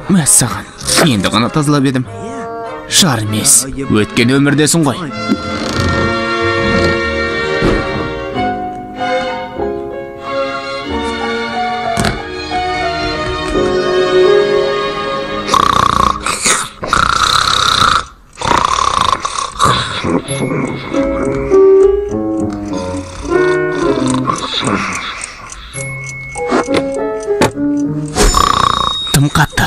Speaker 2: Мәссаған, енді ғана тазалап едім. Шар емес, өткен өмірдесің ғой. Тым қатты.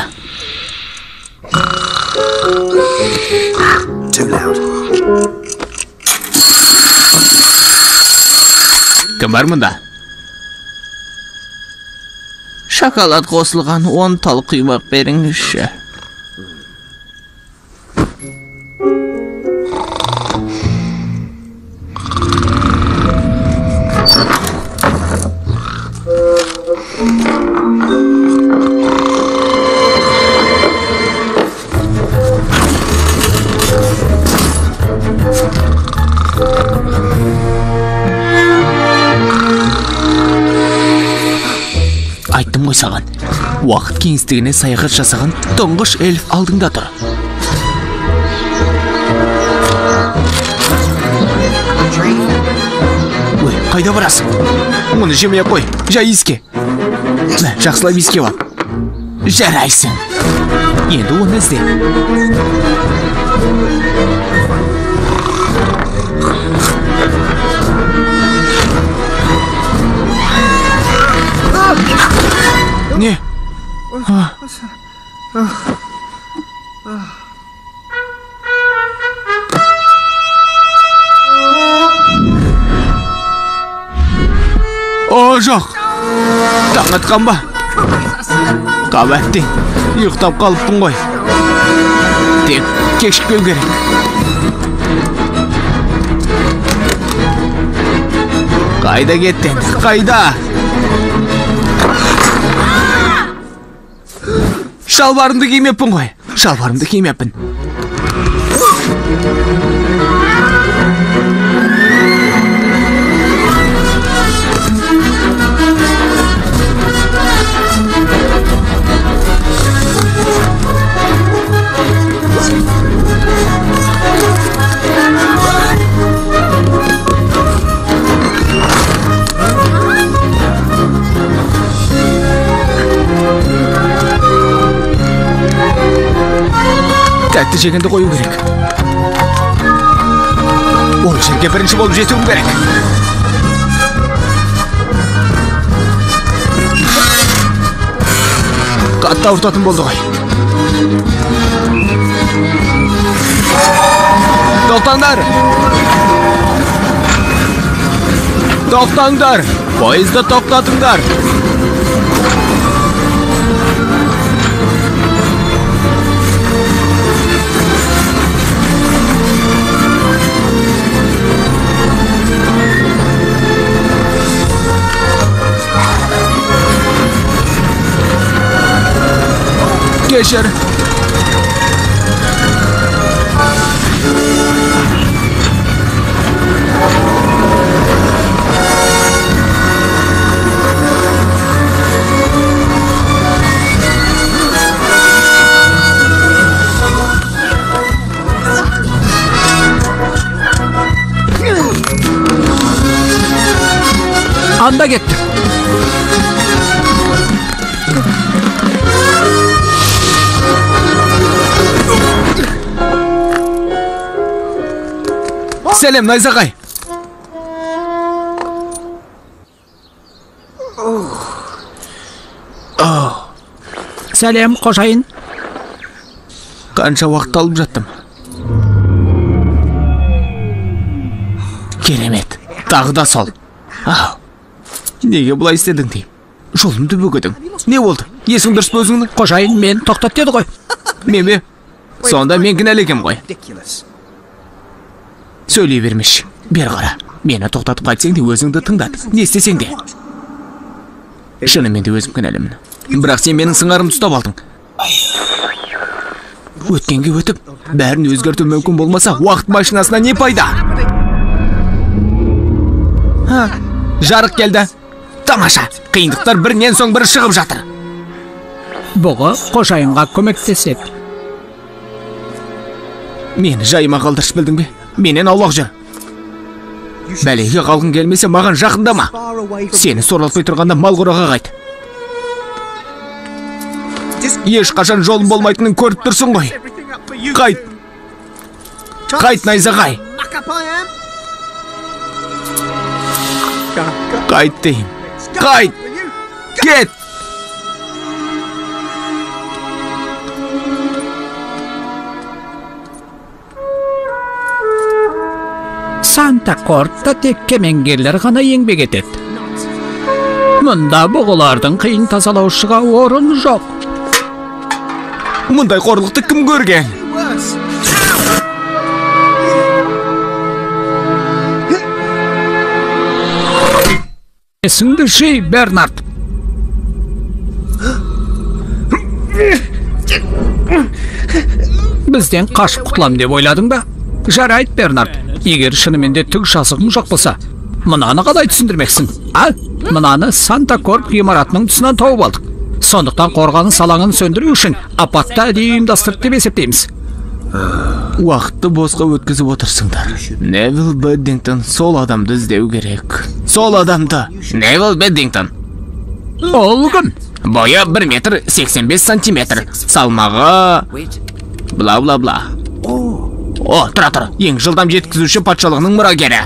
Speaker 2: Кім бар мұнда? Шоколад қосылған 10 тал құймақ беріңізші. Айттым ғой саған, уақыт кеңістігіне саяхат жасаған тұңғыш эльф алдыңда тұр. Ой, қайда барасың? Мұны жемей қой, жай иіске. Мә, жақсылап иіскеп ал. Жарайсың. Енді оны ізде. Не? О, жоқ. Таң атқан ба? Қабаттен, ұйықтап қалыппын ғой. Тек кешікпеу керек. Қайда кеттің? Қайда? Шалбарымды кимеппін ғой. Шалбарымды кимеппін. Тәтті жегенді қою керек. Ол жерге бірінші болып жетуім керек. Қатты ауыртатын болды ғой. Тоқтаңдар! Тоқтаңдар! Пойызды тоқтатыңдар! Кешір.
Speaker 1: Анда кетті.
Speaker 2: Сәлем, Найзағай.
Speaker 1: Сәлем, қожайын.
Speaker 2: Қанша уақыт алып жаттым. Керемет. Тағы да сол. Неге бұлай істедің деймін? Жолымды бөгедің. Не болды? Есің дұрыс па өзіңнің?
Speaker 1: Қожайын, мен тоқтат деді ғой.
Speaker 2: Мен бе? Сонда мен кінәлі екенмін ғой. Сөйлей бермеші. Бері қара. Мені тоқтатып қайтсең де өзіңді тыңдат. Не істесең де. Шынымен де өзім кінәлімін. Бірақ сен менің сыңарымды ұстап алдың. Өткенге өтіп, бәрін өзгерту мүмкін болмаса, уақыт машинасына не пайда? Жарық келді. Тамаша, қиындықтар бірінен соң бірі шығып жатыр.
Speaker 1: Бұғы қожайынға көмектеседі.
Speaker 2: Мені жайыма қалдыршы, білдің бе? Менен аулақ жүр. Бәлеге қалғың келмесе, маған жақындама. Сені сорлатпай тұрғанда мал қораға қайт. Ешқашан жолым болмайтынын көріп тұрсың ғой. Қайт. Қайт, Найзағай. Қайт деймін. Қайт! Кет!
Speaker 1: Санта Кортта тек кемеңгерлер ғана еңбек етеді. Мұнда бұғылардың қиын тазалаушыға орын жоқ.
Speaker 2: Мұндай қорлықты кім көрген?
Speaker 1: Есіңді жи, Бернард. Бізден қашып құтылам деп ойладың ба? Жарайды, Бернард. Егер шынымен де түк жазығың жоқ болса, мынаны қалай түсіндірмексің? А? Мынаны Санта Корп ғимаратының тұсынан тауып алдық. Сондықтан қорғаныс алаңын сөндіру үшін апатты әдейі ұйымдастырды деп есептейміз.
Speaker 2: Уақытты босқа өткізіп отырсыңдар. Невил Бэддингтон, сол адамды іздеу керек. Сол адамды. Невил Бэддингтон.
Speaker 1: Ол кім?
Speaker 2: Бойы 1 метр 85 сантиметр. Салмағы... Бла-бла-бла. О, тұра тұр. Ең жылдам жеткізуші патшалығының мұрагері.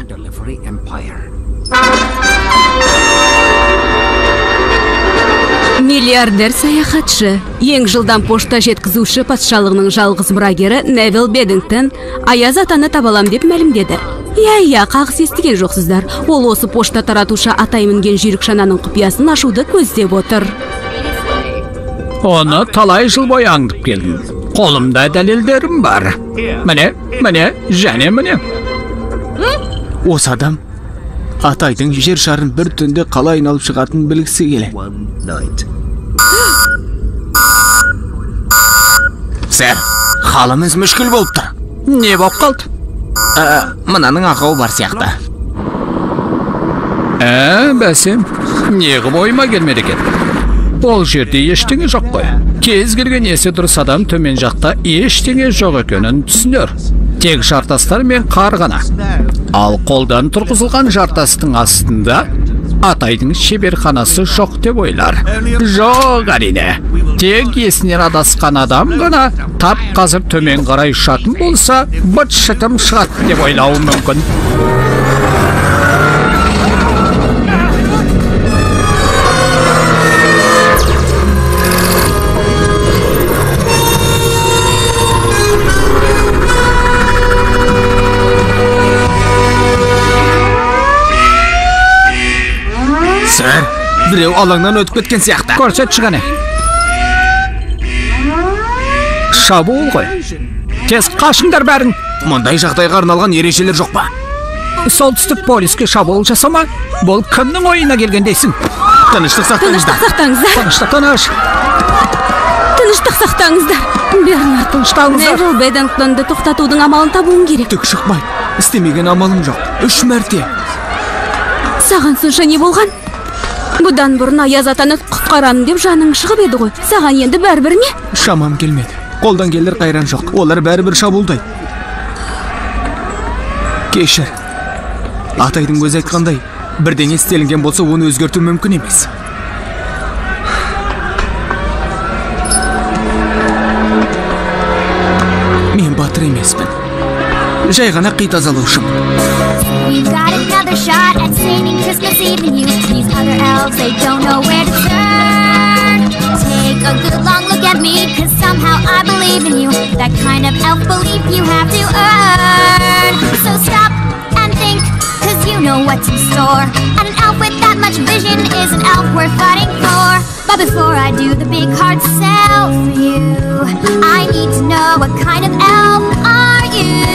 Speaker 4: Миллиардер саяхатшы, ең жылдам пошта жеткізуші патшалығының жалғыз мұрагері Невил Бэддингтон Аяз атаны табалам деп мәлімдеді. Иә, қағыс естіген жоқсыздар. Ол осы пошта таратушы атай мінген жүйрік шананың құпиясын ашуды көздеп отыр.
Speaker 1: Оны талай жыл бойы аңдып келдім. Қолымда дәлелдерім бар. Міне, міне, және міне.
Speaker 2: Осы адам атайдың жер шарын бір түнде қалай айналып шығатынын білгісі келеді. Сэр, халіміз мүшкіл болып тұр.
Speaker 1: Не болып қалды?
Speaker 2: Мынаның ақауы бар сияқты.
Speaker 1: Бәсе, неғып ойыма келмеді екен? Ол жерде ештеңе жоқ қой. Кез келген есі дұрыс адам төмен жақта ештеңе жоқ екенін түсінер. Тек жартастар мен қар ғана. Ал қолдан тұрғызылған жартастың астында Атайдың шеберханасы жоқ деп ойлар. Жоқ, әрине. Тек есінен адасқан адам ғана тап қазір төмен қарай ұшатын болса, быт-шытым шығады деп ойлауы мүмкін.
Speaker 2: Сэр, біреу алаңнан өтіп кеткен сияқты.
Speaker 1: Көрсетші қане. Шабуыл ғой. Тез қашыңдар бәрін.
Speaker 2: Мұндай жағдайға арналған ережелер жоқ па?
Speaker 1: Солтүстік полюске шабуыл жасама? Бұл кімнің ойына келген дейсің?
Speaker 2: Тыныштық сақтаңыздар.
Speaker 4: Тыныштық сақтаңыздар.
Speaker 1: Тыныштық, тыныш.
Speaker 4: Тыныштық сақтаңыздар. Бернард,
Speaker 1: тынышталыңыздар.
Speaker 4: Невил Бэддингтонды тоқтатудың амалын табуың керек.
Speaker 2: Түк шықпайды. Істемеген амалым жоқ. 3 мәрте.
Speaker 4: Саған сонша не болған? Бұдан бұрын Аяз атаны құтқарамын деп жаның шығып еді ғой. Саған енді бәрібір ме?
Speaker 2: Шамам келмеді. Қолдан келер қайран жоқ. Олар бәрібір шабуылдайды. Кешір. Атайдың өзі айтқандай, бірдеңе істелінген болса, оны өзгерту мүмкін емес. Мен батыр емеспін. Жай ғана қи тазалаушымын.
Speaker 3: We've got another shot at saving Christmas Eve and you. These other elves, they don't know where to turn. Take a good long look at me, cause somehow I believe in you. That kind of elf belief you have to earn. So stop and think, cause you know what's in store. And an elf with that much vision is an elf worth fighting for. But before I do the big hard sell for you, I need to know what kind of elf are you.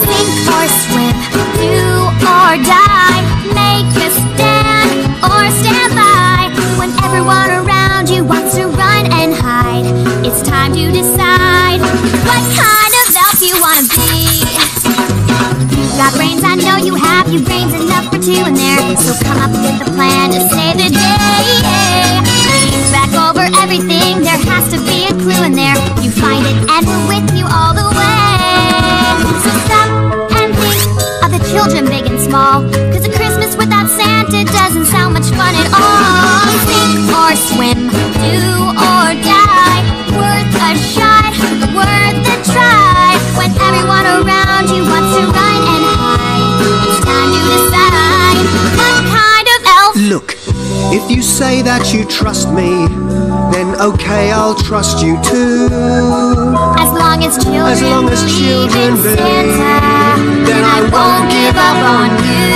Speaker 3: Sink or swim, do or die, make a stand or stand by. When everyone around you wants to run and hide, it's time to decide what kind of elf you wanna be. You've got brains, I know you have. You brains enough for two in there. So come up with a plan to save the day. Think back over everything, there has to be a clue in there. You find it and we're with you all the way. So stop and think of the children big and small, cause a Christmas without Santa doesn't sound much fun at all. Sink or swim, do or die, worth a shot, worth a try. When everyone around you wants to run and hide, it's time to decide what kind of elf.
Speaker 5: Look, if you say that you trust me, then okay, I'll trust you too.
Speaker 3: As long as children, believe in Santa,
Speaker 5: then I won't give up on
Speaker 3: you.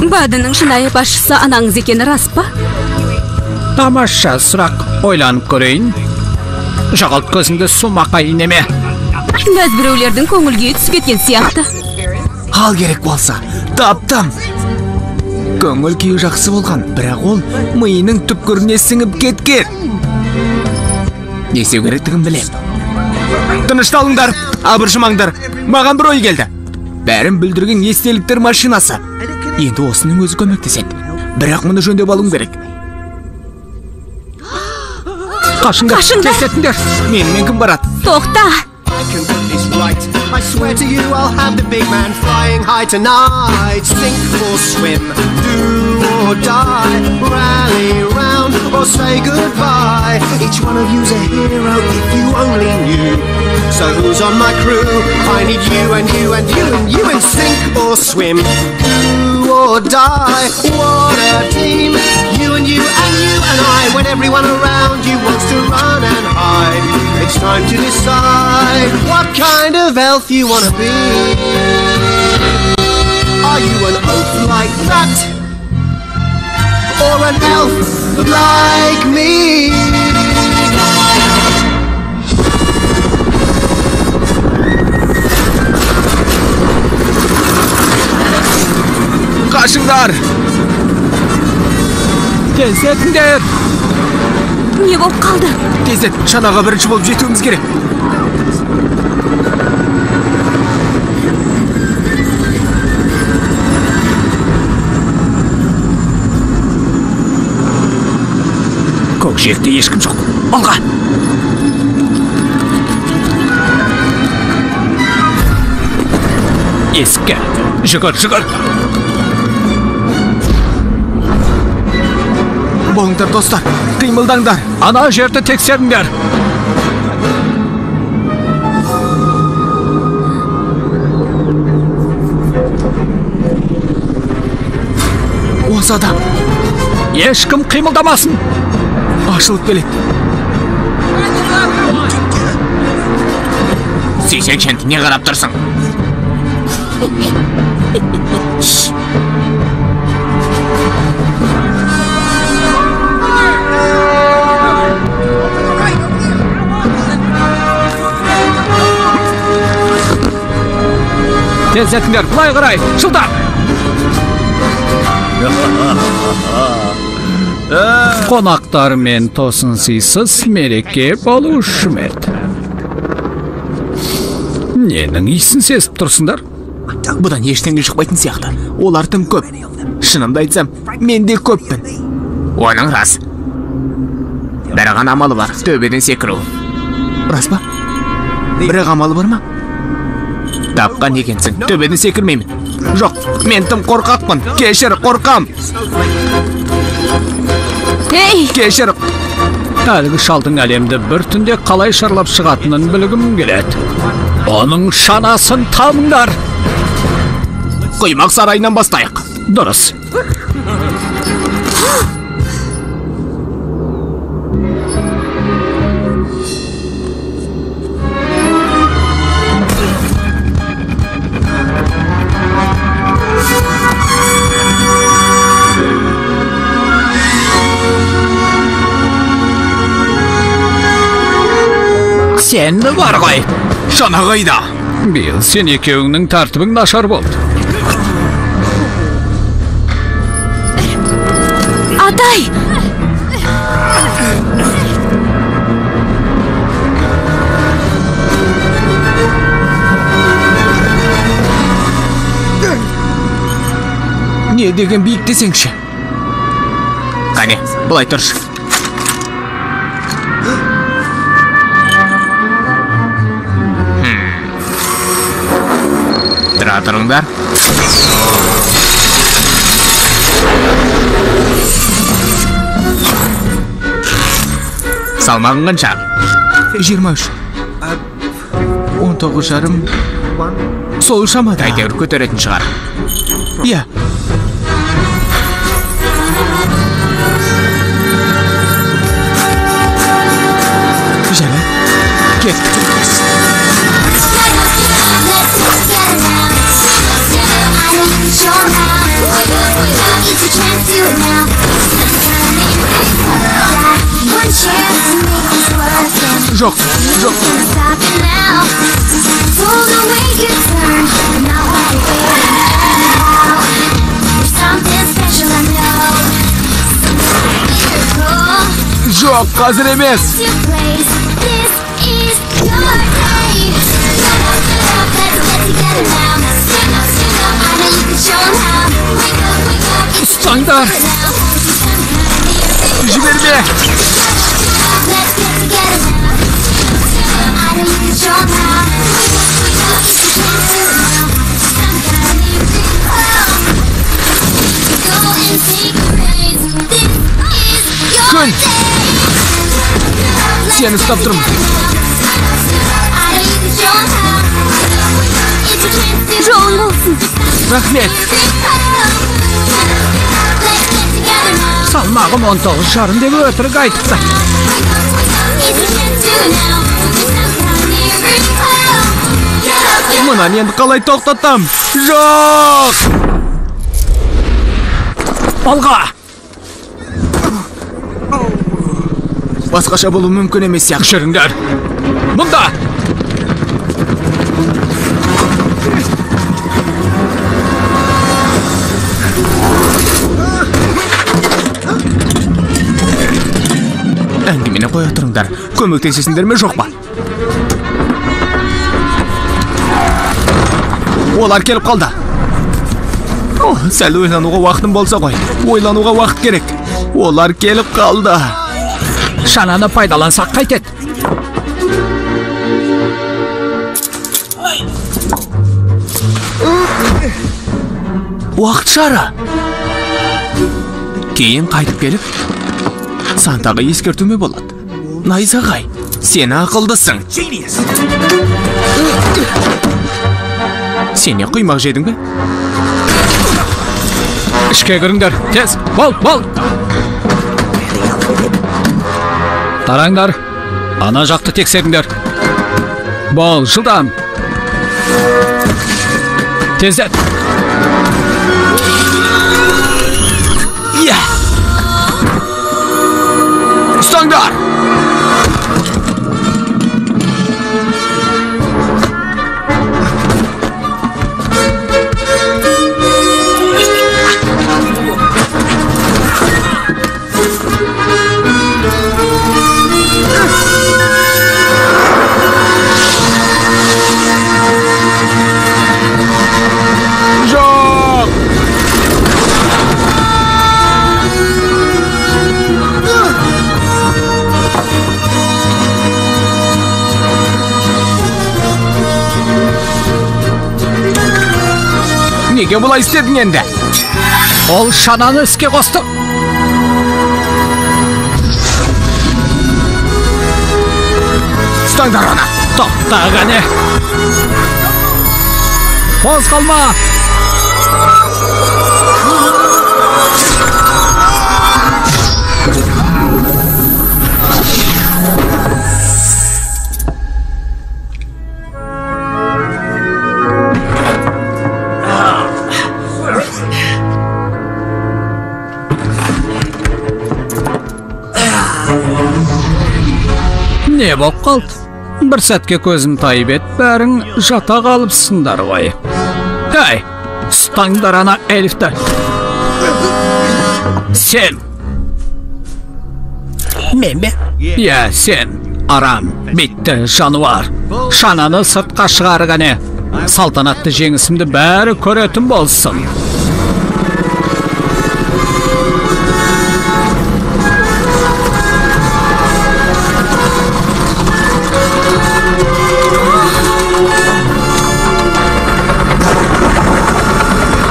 Speaker 4: Бадының шынайы басшысы анаңыз екені рас па?
Speaker 1: Тамаша сұрақ. Ойланып көрейін. Жоғалт көзіңді сумақай неме.
Speaker 4: Бәз біреулердің көңіл күйі түсіп кеткен сияқты.
Speaker 2: Ал керек болса, таптым. Көңіл күйі жақсы болған, бірақ ол миының түпкіріне сіңіп кеткен. Не істеу керектігін білем. Тынышталыңдар, абыржымаңдар. Маған бір ой келді. Бәрін бүлдірген естеліктер машинасы. Енді осының өзі көмектеседі. Бірақ мұны жөндеп алуым керек.
Speaker 1: Қашыңдар, тездетіңдер.
Speaker 2: Менімен кім барады?
Speaker 4: Тоқта!
Speaker 5: I swear to you I'll have the big man flying high tonight. Sink or swim, do or die, rally round or say goodbye. Each one of you's a hero if you only knew. So who's on my crew? I need you and you and you and you. And sink or swim, do or die. What a team! You and you and you and I. When everyone around you wants to run and hide, it's time to decide what kind of elf you wanna be. Are you an oaf like that, or an elf like me?
Speaker 2: Қашыңдар!
Speaker 1: Тездетіңдер!
Speaker 4: Не болып қалды?
Speaker 2: Тездет, шанаға бірінші болып жетуіміз керек.
Speaker 1: Көкжиекте ешкім жоқ. Алға! Есікке. Жүгір, жүгір.
Speaker 2: Болыңдар, достар, қимылдаңдар.
Speaker 1: Ана жерді тексеріңдер.
Speaker 2: Осы адам.
Speaker 1: Ешкім қимылдамасын.
Speaker 2: Ашылып келеді. Сүйсенші, не қарап тұрсың?
Speaker 1: Тездетіңдер, былай қарай, жылдам! Қонақтармен тосын сыйсыз мереке болушы ма еді? Ненің иісін сезіп тұрсыңдар?
Speaker 2: Бұдан ештеңе шықпайтын сияқты. Олар тым көп. Шынымды айтсам, мен де көппін. Оның рас. Бір ғана амалы бар, төбеден секіру. Рас па? Бір амалы бар ма? Тапқан екенсің, төбеден секірмеймін. Жоқ, мен тым қорқақпын. Кешір, қорқам.
Speaker 4: Ей!
Speaker 2: Кешір.
Speaker 1: Әлгі шалдың әлемді бір түнде қалай шарлап шығатынын білгім келеді. Оның шанасын табыңдар.
Speaker 2: Құймақ сарайынан бастайық.
Speaker 1: Дұрыс. Сен бар ғой.
Speaker 2: Шана қайда?
Speaker 1: Биыл сен екеуіңнің тәртібің нашар болды.
Speaker 4: Атай!
Speaker 2: Не деген биік десеңші? Қане, былай тұршы. Тұра тұрыңдар. Салмағың қанша? 23. 19,5. Сол шамада. Әйтеуір көтеретін шығар. Иә. Жарайды. Кеттік. Жоқ, жоқ. Жоқ, қазір емес.
Speaker 1: Ұстаңдар!
Speaker 2: Жіберме! Күн! Сені ұстап тұрмын.
Speaker 4: Жолың болсын.
Speaker 2: Рахмет.
Speaker 1: Салмағым 19,5 деп өтірік айтыпты.
Speaker 2: Мынаны енді қалай тоқтатам? Жоқ!
Speaker 1: Алға!
Speaker 2: Басқаша болу мүмкін емес сияқты.
Speaker 1: Жүріңдер! Мұнда!
Speaker 2: Әңгімені қоя тұрыңдар. Көмектесесіңдер ме, жоқ па? Олар келіп қалды. О, сәл ойлануға уақытым болса ғой. Ойлануға уақыт керек. Олар келіп қалды.
Speaker 1: Шананы пайдалансақ қайтеді?
Speaker 2: Уақыт шары. Кейін қайтып келіп, Сантаға ескертуме болады. Найзағай, сен ақылдысың. Сен не құймақ жедің бе?
Speaker 1: Ішке кіріңдер, тез, бол, бол! Тараңдар, ана жақты тексеріңдер. Бол, жылдам. Тездет.
Speaker 2: Иә! Ұстаңдар!
Speaker 1: Жоқ!
Speaker 2: Неге бұлай істедің енді?
Speaker 1: Ол шананы іске қосты.
Speaker 2: Ұстаңдар оны!
Speaker 1: Тоқта қане! Қозғалма! Не боп қалды? Бір сәтке көзім тайып ет, бәрің жата қалыпсыңдар ғой. Әй, ұстаңдар ана эльфті. Сен!
Speaker 6: Мен бе?
Speaker 1: Иә, сен, арам, битті жануар. Шананы сыртқа шығар қане. Салтанатты жеңісімді бәрі көретін болсын.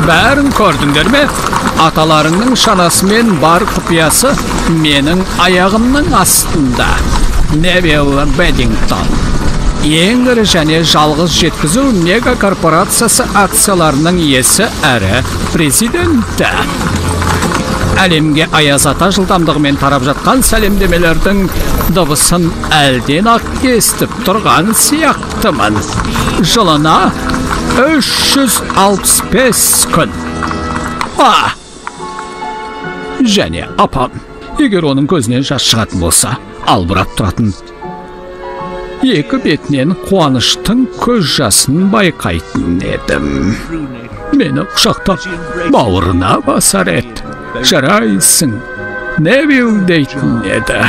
Speaker 1: Бәрін көрдіңдер ме? Аталарыңның шанасымен бар құпиясы менің аяғымның астында. Невилл Бэддингтон. Ең ірі және жалғыз жеткізу мегакорпорациясы акцияларының иесі әрі президенті. Әлемге аяз ата жылдамдығымен тарап жатқан сәлемдемелердің дыбысын әлден-ақ естіп тұрған сияқтымын. Жылына 365 күн. А! Және апам, егер оның көзінен жас шығатын болса, албырап тұратын. Екі бетінен қуаныштың көз жасын байқайтын едім. Мені құшақтап бауырына басар еді. Жарайсың, Невилл дейтін еді.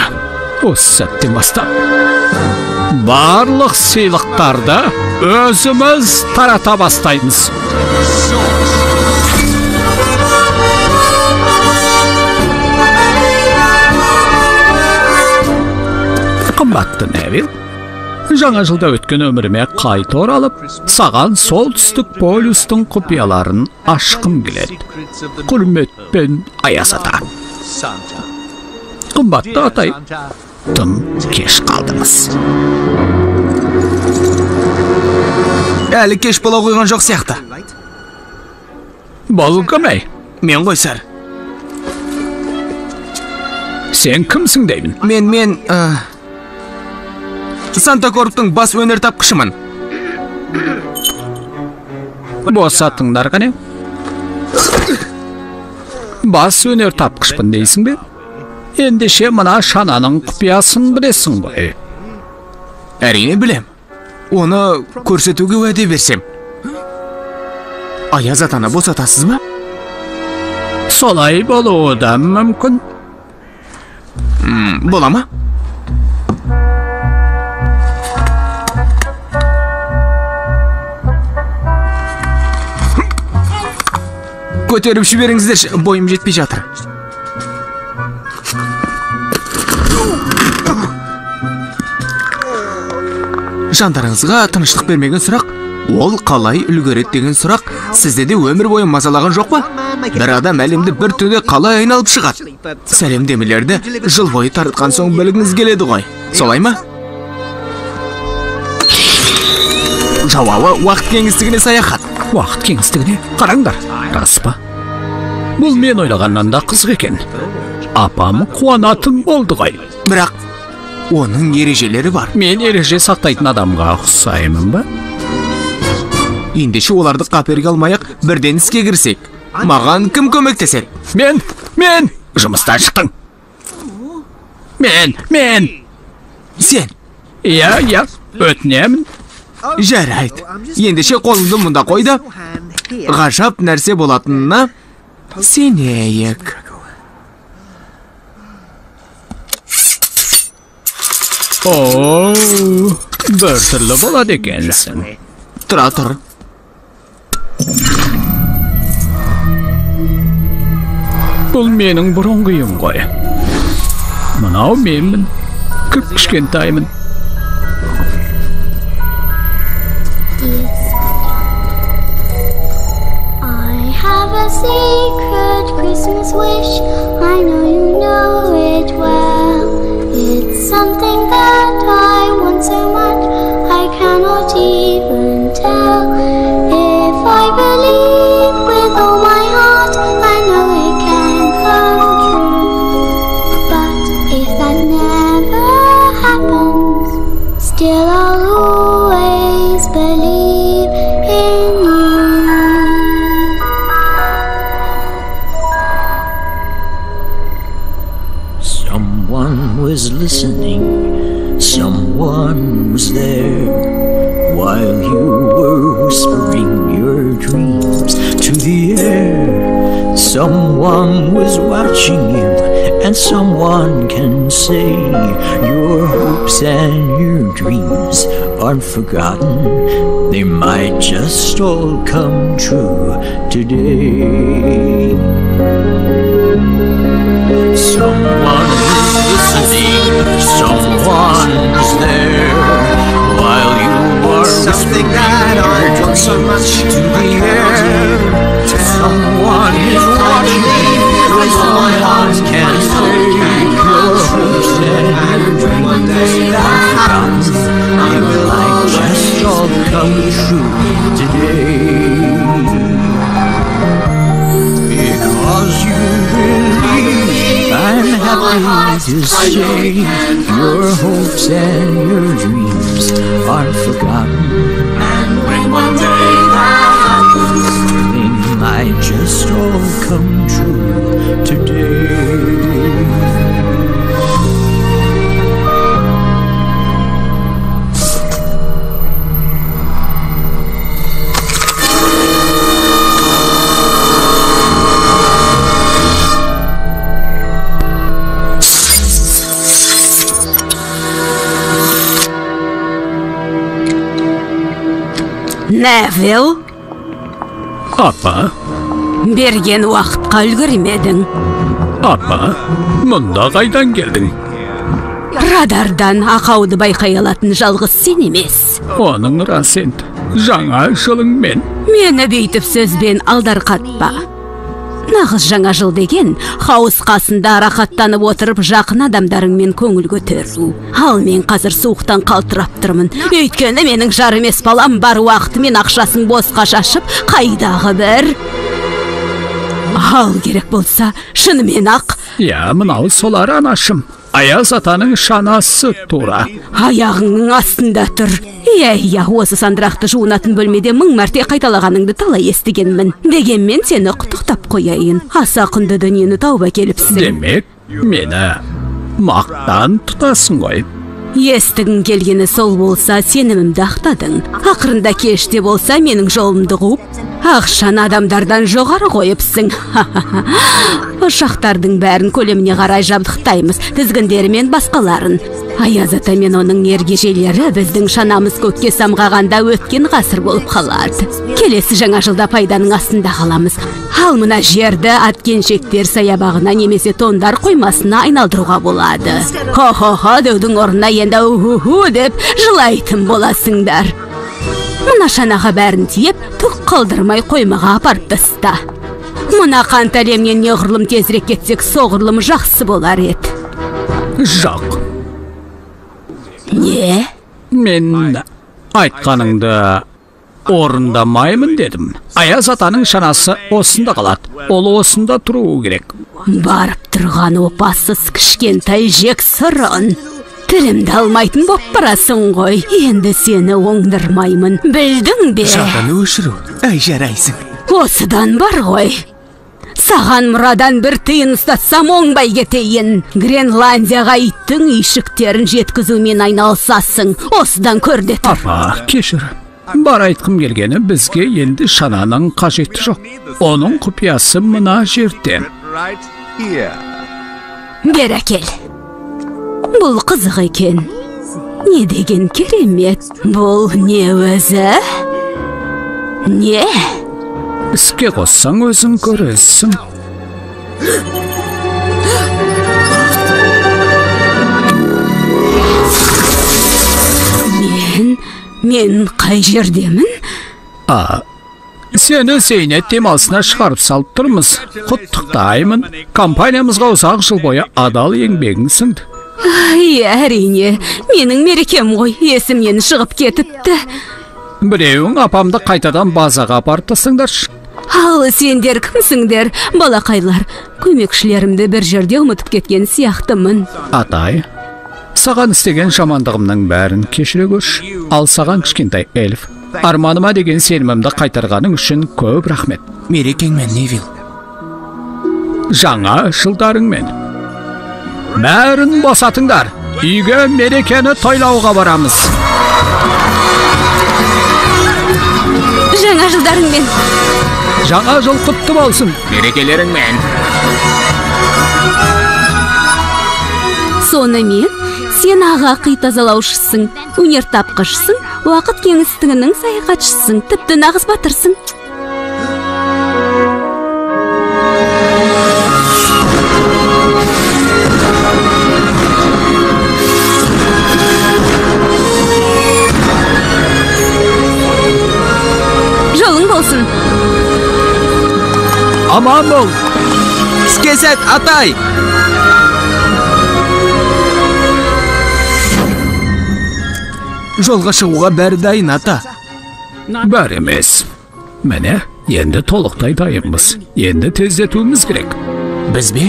Speaker 1: Осы сәттен бастап барлық сыйлықтарды өзіміз тарата бастаймыз. Қымбатты Невилл, жаңа жылда өткен өміріме қайта оралып, саған солтүстік полюстің құпияларын ашқым келеді. Құрметпен, Аяз ата. Қымбатты атай, тым кеш қалдыңыз.
Speaker 2: Әлі кеш бола қойған жоқ сияқты.
Speaker 1: Бұл кім, әй?
Speaker 2: Мен ғой, сэр.
Speaker 1: Сен кімсің деймін?
Speaker 2: Мен Санта Корптың бас өнертапқышымын.
Speaker 1: Босатыңдар қане. Бас өнертапқышпын дейсің бе? Ендеше мына шананың құпиясын білесің ғой.
Speaker 2: Әрине білем. Оны көрсетуге уәде берсем. Аяз атаны босатасыз ба?
Speaker 1: Солай болуы да мүмкін.
Speaker 2: Бола ма? Көтеріп жіберіңіздерші, бойым жетпей жатыр. Жандарыңызға тыныштық бермеген сұрақ Ол қалай үлгереді деген сұрақ сізді де өмір бойы мазалаған жоқ па? Бір адам әлемді бір түнде қалай айналып шығады? Сәлемдемелерді жыл бойы таратқан соң білгіңіз келеді ғой. Солай ма? Жауабы уақыт кеңістігіне саяхат.
Speaker 1: Уақыт кеңістігіне? Қараңдар, рас па? Бұл мен ойлағаннан да қызық екен. Апам қуанатын болды ғой.
Speaker 2: Бірақ оның ережелері бар.
Speaker 1: Мен ереже сақтайтын адамға ұқсаймын ба?
Speaker 2: Ендеше оларды қаперге алмай-ақ бірден іске кірсек. Маған кім көмектеседі?
Speaker 1: Мен жұмыстан шықтың. Мен.
Speaker 2: Сен.
Speaker 1: Иә, өтінемін.
Speaker 2: Жарайды. Ендеше қолыңды мұнда қой да, ғажап нәрсе болатынына сенейік.
Speaker 1: О, бір түрлі болады екенсің.
Speaker 2: Тұра тұр.
Speaker 1: Бұл менің бұрынғы үйім ғой. Мынау менмін. Кіп-кішкентаймын.
Speaker 3: I have a secret Christmas wish. I know you know it well. It's something that I want so much I cannot even tell. If I believe with all my heart, I know it can come true. But if that never happens, still I'll always believe in you.
Speaker 6: Someone was listening, someone was there, while you were whispering your dreams to the air. Someone was watching you, and someone can say your hopes and your dreams aren't forgotten. They might just all come true today. Someone is listening, someone is there, while you are
Speaker 5: Something that I want so much
Speaker 6: to the air. Someone is watching you, someone can say your hopes and your dreams are forgotten. They might just all come true today. Because you believe, I'm happy to say your hopes and your dreams aren't forgotten.
Speaker 5: And when one day that happens,
Speaker 6: they might just all come true today.
Speaker 4: Невил?
Speaker 1: Апа?
Speaker 4: Берген уақытқа үлгермедің.
Speaker 1: Апа, мұнда қайдан келдің?
Speaker 4: Радардан ақауды байқай алатын жалғыз сен емес.
Speaker 1: Оның рас енді. Жаңа жылыңмен.
Speaker 4: Мені бүйтіп сөзбен алдарқатпа. Нағыз жаңа жыл деген хаус қасында рахаттанып отырып жақын адамдарыңмен көңіл көтеру. Ал мен қазір суықтан қалтырап тұрмын. Өйткені менің жар емес балам бар уақыты мен ақшасын босқа шашып, қайдағы бір. Ал керек болса, шынымен ақ.
Speaker 1: Иә, мынау солар анашым. Аяз атаның шанасы тура.
Speaker 4: Аяғыңның астында тұр. Иә, осы сандырақты жуынатын бөлмеде 1000 мәрте қайталағаныңды талай естігенмін. Дегенмен сені құттықтап қояйын. Аса құнды дүниені тауып әкеліпсің.
Speaker 1: Демек, мені мақтан тұтасың ғой.
Speaker 4: Естігің келгені сол болса, сенімімді ақтадың. Ақырында кеште болса, менің жолымды қуып, ақшаны адамдардан жоғары қойыпсың. Ұшақтардың бәрін көлеміне қарай жабдықтаймыз, тізгіндері мен басқаларын. Аяз ата мен оның ергежейлері біздің шанамыз көкке самғағанда өткен ғасыр болып қалады. Келесі жаңа жылда пайданың астында қаламыз. Ал мына жерді аткеншектер саябағына немесе тондар қоймасына айналдыруға болады. Хо-хо-хо деудің орнына енді уху-ху деп жылайтын боласыңдар. Мына шанаға бәрін тиеп, түк қалдырмай қоймаға апарып таста. Мына қант әлемнен неғұрлым тезірек кетсек, соғұрлым жақсы болар еді.
Speaker 1: Жоқ.
Speaker 4: Не?
Speaker 1: Мен айтқаныңды орындамаймын дедім. Аяз атаның шанасы осында қалады. Ол осында тұруы керек.
Speaker 4: Барып тұрған опасыз кішкентай жексұрын. Тілімді алмайтын боп барасың ғой. Енді сені оңдырмаймын. Білдің бе?
Speaker 2: Жадыны өшіру. Әй, жарайсың.
Speaker 4: Осыдан бар ғой. Саған мұрадан бір тиын ұстатсам оңбай кетейін. Гренландияға иттің үйшіктерін жеткізумен айналысасың. Осыдан көр де тұр.
Speaker 1: Апа, кешір. Бар айтқым келгені, бізге енді шананың қажеті жоқ. Оның құпиясы мына жерде.
Speaker 4: Бер әкел. Бұл қызық екен. Не деген керемет. Бұл не өзі? Не?
Speaker 1: Іске қоссаң өзің көресің.
Speaker 4: Мен қай жердемін?
Speaker 1: Сені зейнет демалысына шығарып салып тұрмыз. Құттықтаймын. Компаниямызға ұзақ жыл бойы адал еңбегің сіңді.
Speaker 4: Ай, әрине, менің мерекем ғой, есімнен шығып кетіпті.
Speaker 1: Біреуің апамды қайтадан базаға апарып тастаңдаршы.
Speaker 4: Ал сендер кімсіңдер, балақайлар? Көмекшілерімді бір жерде ұмытып кеткен сияқтымын.
Speaker 1: Атай, саған істеген жамандығымның бәрін кешіре көрші. Ал саған, кішкентай эльф, арманыма деген сенімімді қайтарғаның үшін көп рахмет.
Speaker 2: Мерекеңмен, Невил.
Speaker 1: Жаңа жылдарыңмен. Бәрін босатыңдар. Үйге мерекені тойлауға барамыз.
Speaker 4: Жаңа жылдарыңмен.
Speaker 1: Жаңа жыл құтты болсын.
Speaker 2: Мерекелеріңмен.
Speaker 4: Сонымен, сен аға қи тазалаушысың, өнертапқышсың, уақыт кеңістігінің саяхатшысың, тіпті нағыз батырсың. Жолың болсын.
Speaker 1: Аман бол.
Speaker 2: Іске сәт, атай. Жолға шығуға бәрі дайын, ата.
Speaker 1: Бәрі емес. Міне, енді толықтай дайынбыз. Енді тездетуіміз керек.
Speaker 2: Біз бе?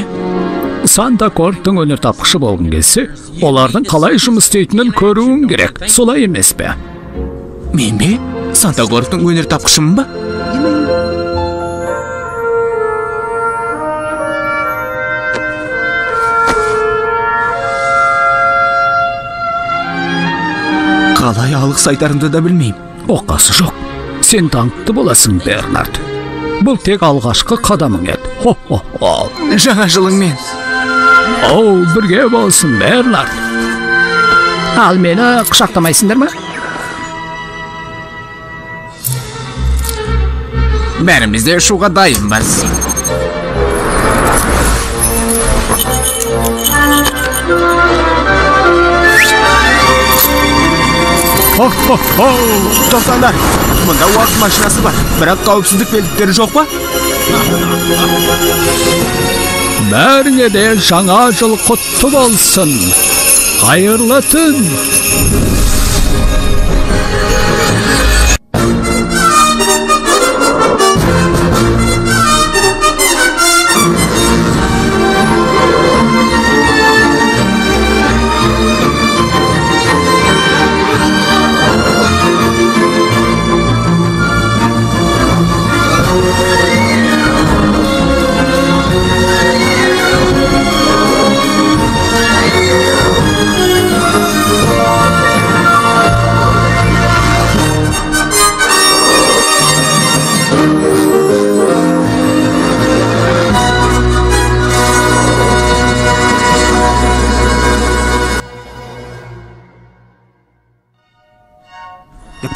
Speaker 1: Санта Корттың өнертапқышы болғың келсе, олардың қалай жұмыс істейтінін көруің керек. Солай емес пе?
Speaker 2: Мен бе? Санта Корттың өнертапқышымын ба? Қалай алғыс айтарымды да білмеймін.
Speaker 1: Оқасы жоқ. Сен даңқты боласың, Бернард. Бұл тек алғашқы қадамың еді. Хо-хо-хо.
Speaker 2: Жаңа жылыңмен.
Speaker 1: Оу, бірге болсын, Бернард. Ал мені құшақтамайсыңдар ма?
Speaker 2: Бәріміз де ұшуға дайынбыз.
Speaker 1: Хо-хо-хо!
Speaker 2: Тоқтаңдар, мұнда уақыт машинасы бар, бірақ қауіпсіздік белдіктері жоқ па?
Speaker 1: Бәріңе де жаңа жыл құтты болсын. Қайырлы түн!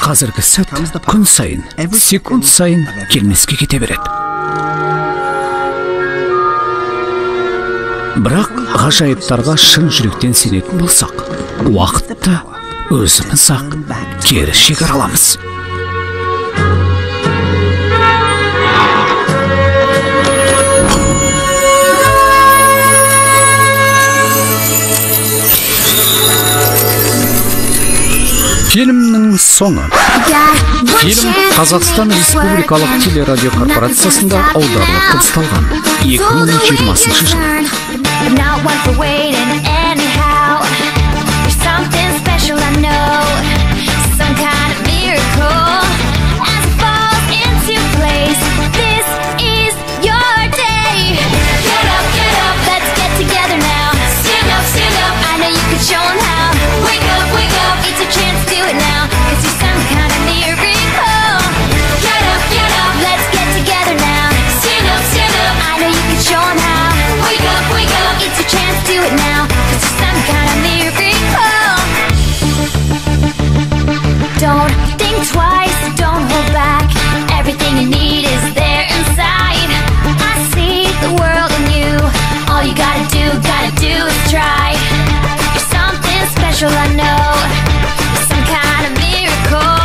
Speaker 1: Қазіргі сәт күн сайын, секунд сайын келмеске кете береді. Бірақ ғажайыптарға шын жүректен сенетін болсақ, уақытты өзіміз ақ кері шегере аламыз. Соңы. Фильм Қазақстан Республикалық телерадиокорпорациясында аударылып дыбысталған 2020 жылы.
Speaker 3: Not one for waiting anyhow. There's something special I know, some kind of miracle. As it falls into place, this is your day. Get up, let's get together now. Stand up, I know you could show 'em how. Wake up, it's a chance, do it now. 'Cause you're some kind of miracle. Get up, let's get together now. Stand up, I know you could show 'em how. Wake up, it's your chance, do it now. 'Cause you're some kind of miracle. Don't think twice, don't hold back. Everything you need is there inside. I see the world in you. All you gotta do is try. You're something special, I know. You're some kind of miracle.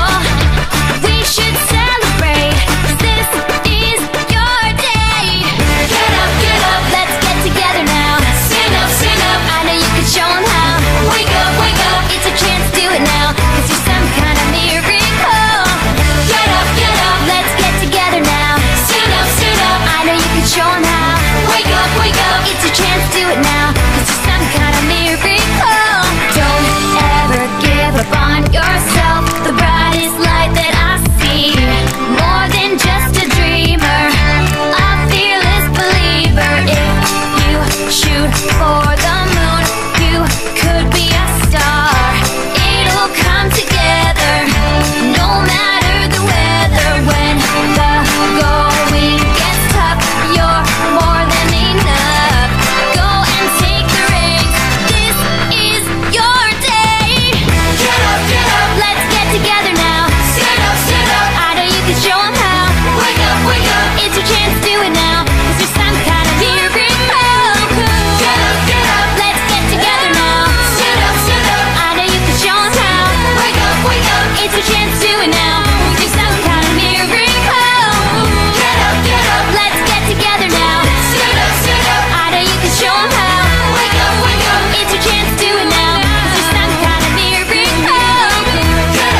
Speaker 3: We should celebrate, 'cause this is your day. Get up, let's get together now. Stand up, I know you could show 'em how. Wake up, it's a chance, do it now. 'Cause you're some kind of miracle. Get up, let's get together now. Stand up, I know you could show 'em how. Wake up, it's a chance, do it now. 'Cause you're some kind of miracle. Don't ever give up on yourself. The brightest light that I see. More than just a dreamer, a fearless believer. If you shoot for the moon, you could be a star. It'll come together, no matter the weather. When the going gets tough, you're more than enough. Go and take the reins. This is your day. Get up, let's get together now. Stand up, I know you can show 'em how. Wake up, it's your chance, do it now. 'Cause you're some kind of miracle. Get up, let's get together now. Stand up, I know you can show 'em how. Wake up, it's your chance, do it now. 'Cause you're some kind of miracle. Get up, let's get together now. Stand up, I know you can show 'em how. Wake up, it's your chance, do it now. 'Cause you're some kind of miracle. Get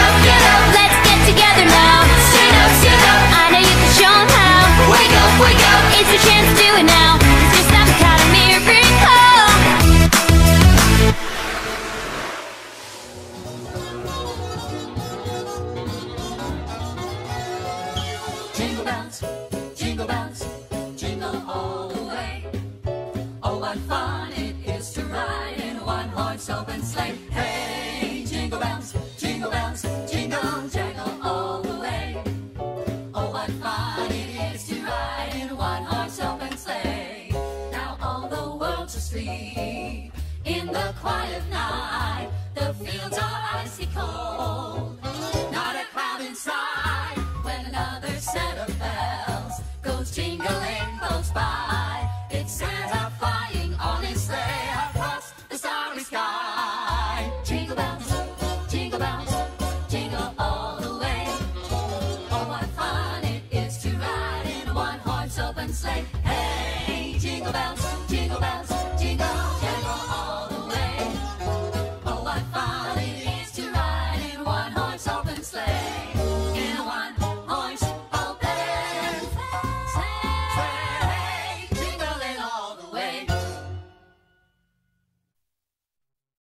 Speaker 3: up, let's get together now. Stand up, I know you can show 'em how. Wake up, it's your chance, do it now. 'Cause you're some kind of miracle.
Speaker 6: Jingle bells, jingle all the way. Oh, what fun it is to ride in a one-horse open sleigh. Hey, jingle bells, jingle, jangle all the way. Oh, what fun it is to ride in a one-horse open sleigh. Now all the world's asleep in the quiet night. The fields are icy cold, not a cloud inside. When another set of bells goes jingling close by, it's Santa flying on his sleigh across the starry sky. Jingle bells, jingle all the way. Oh, what fun it is to ride in a one-horse open sleigh. Hey, jingle bells,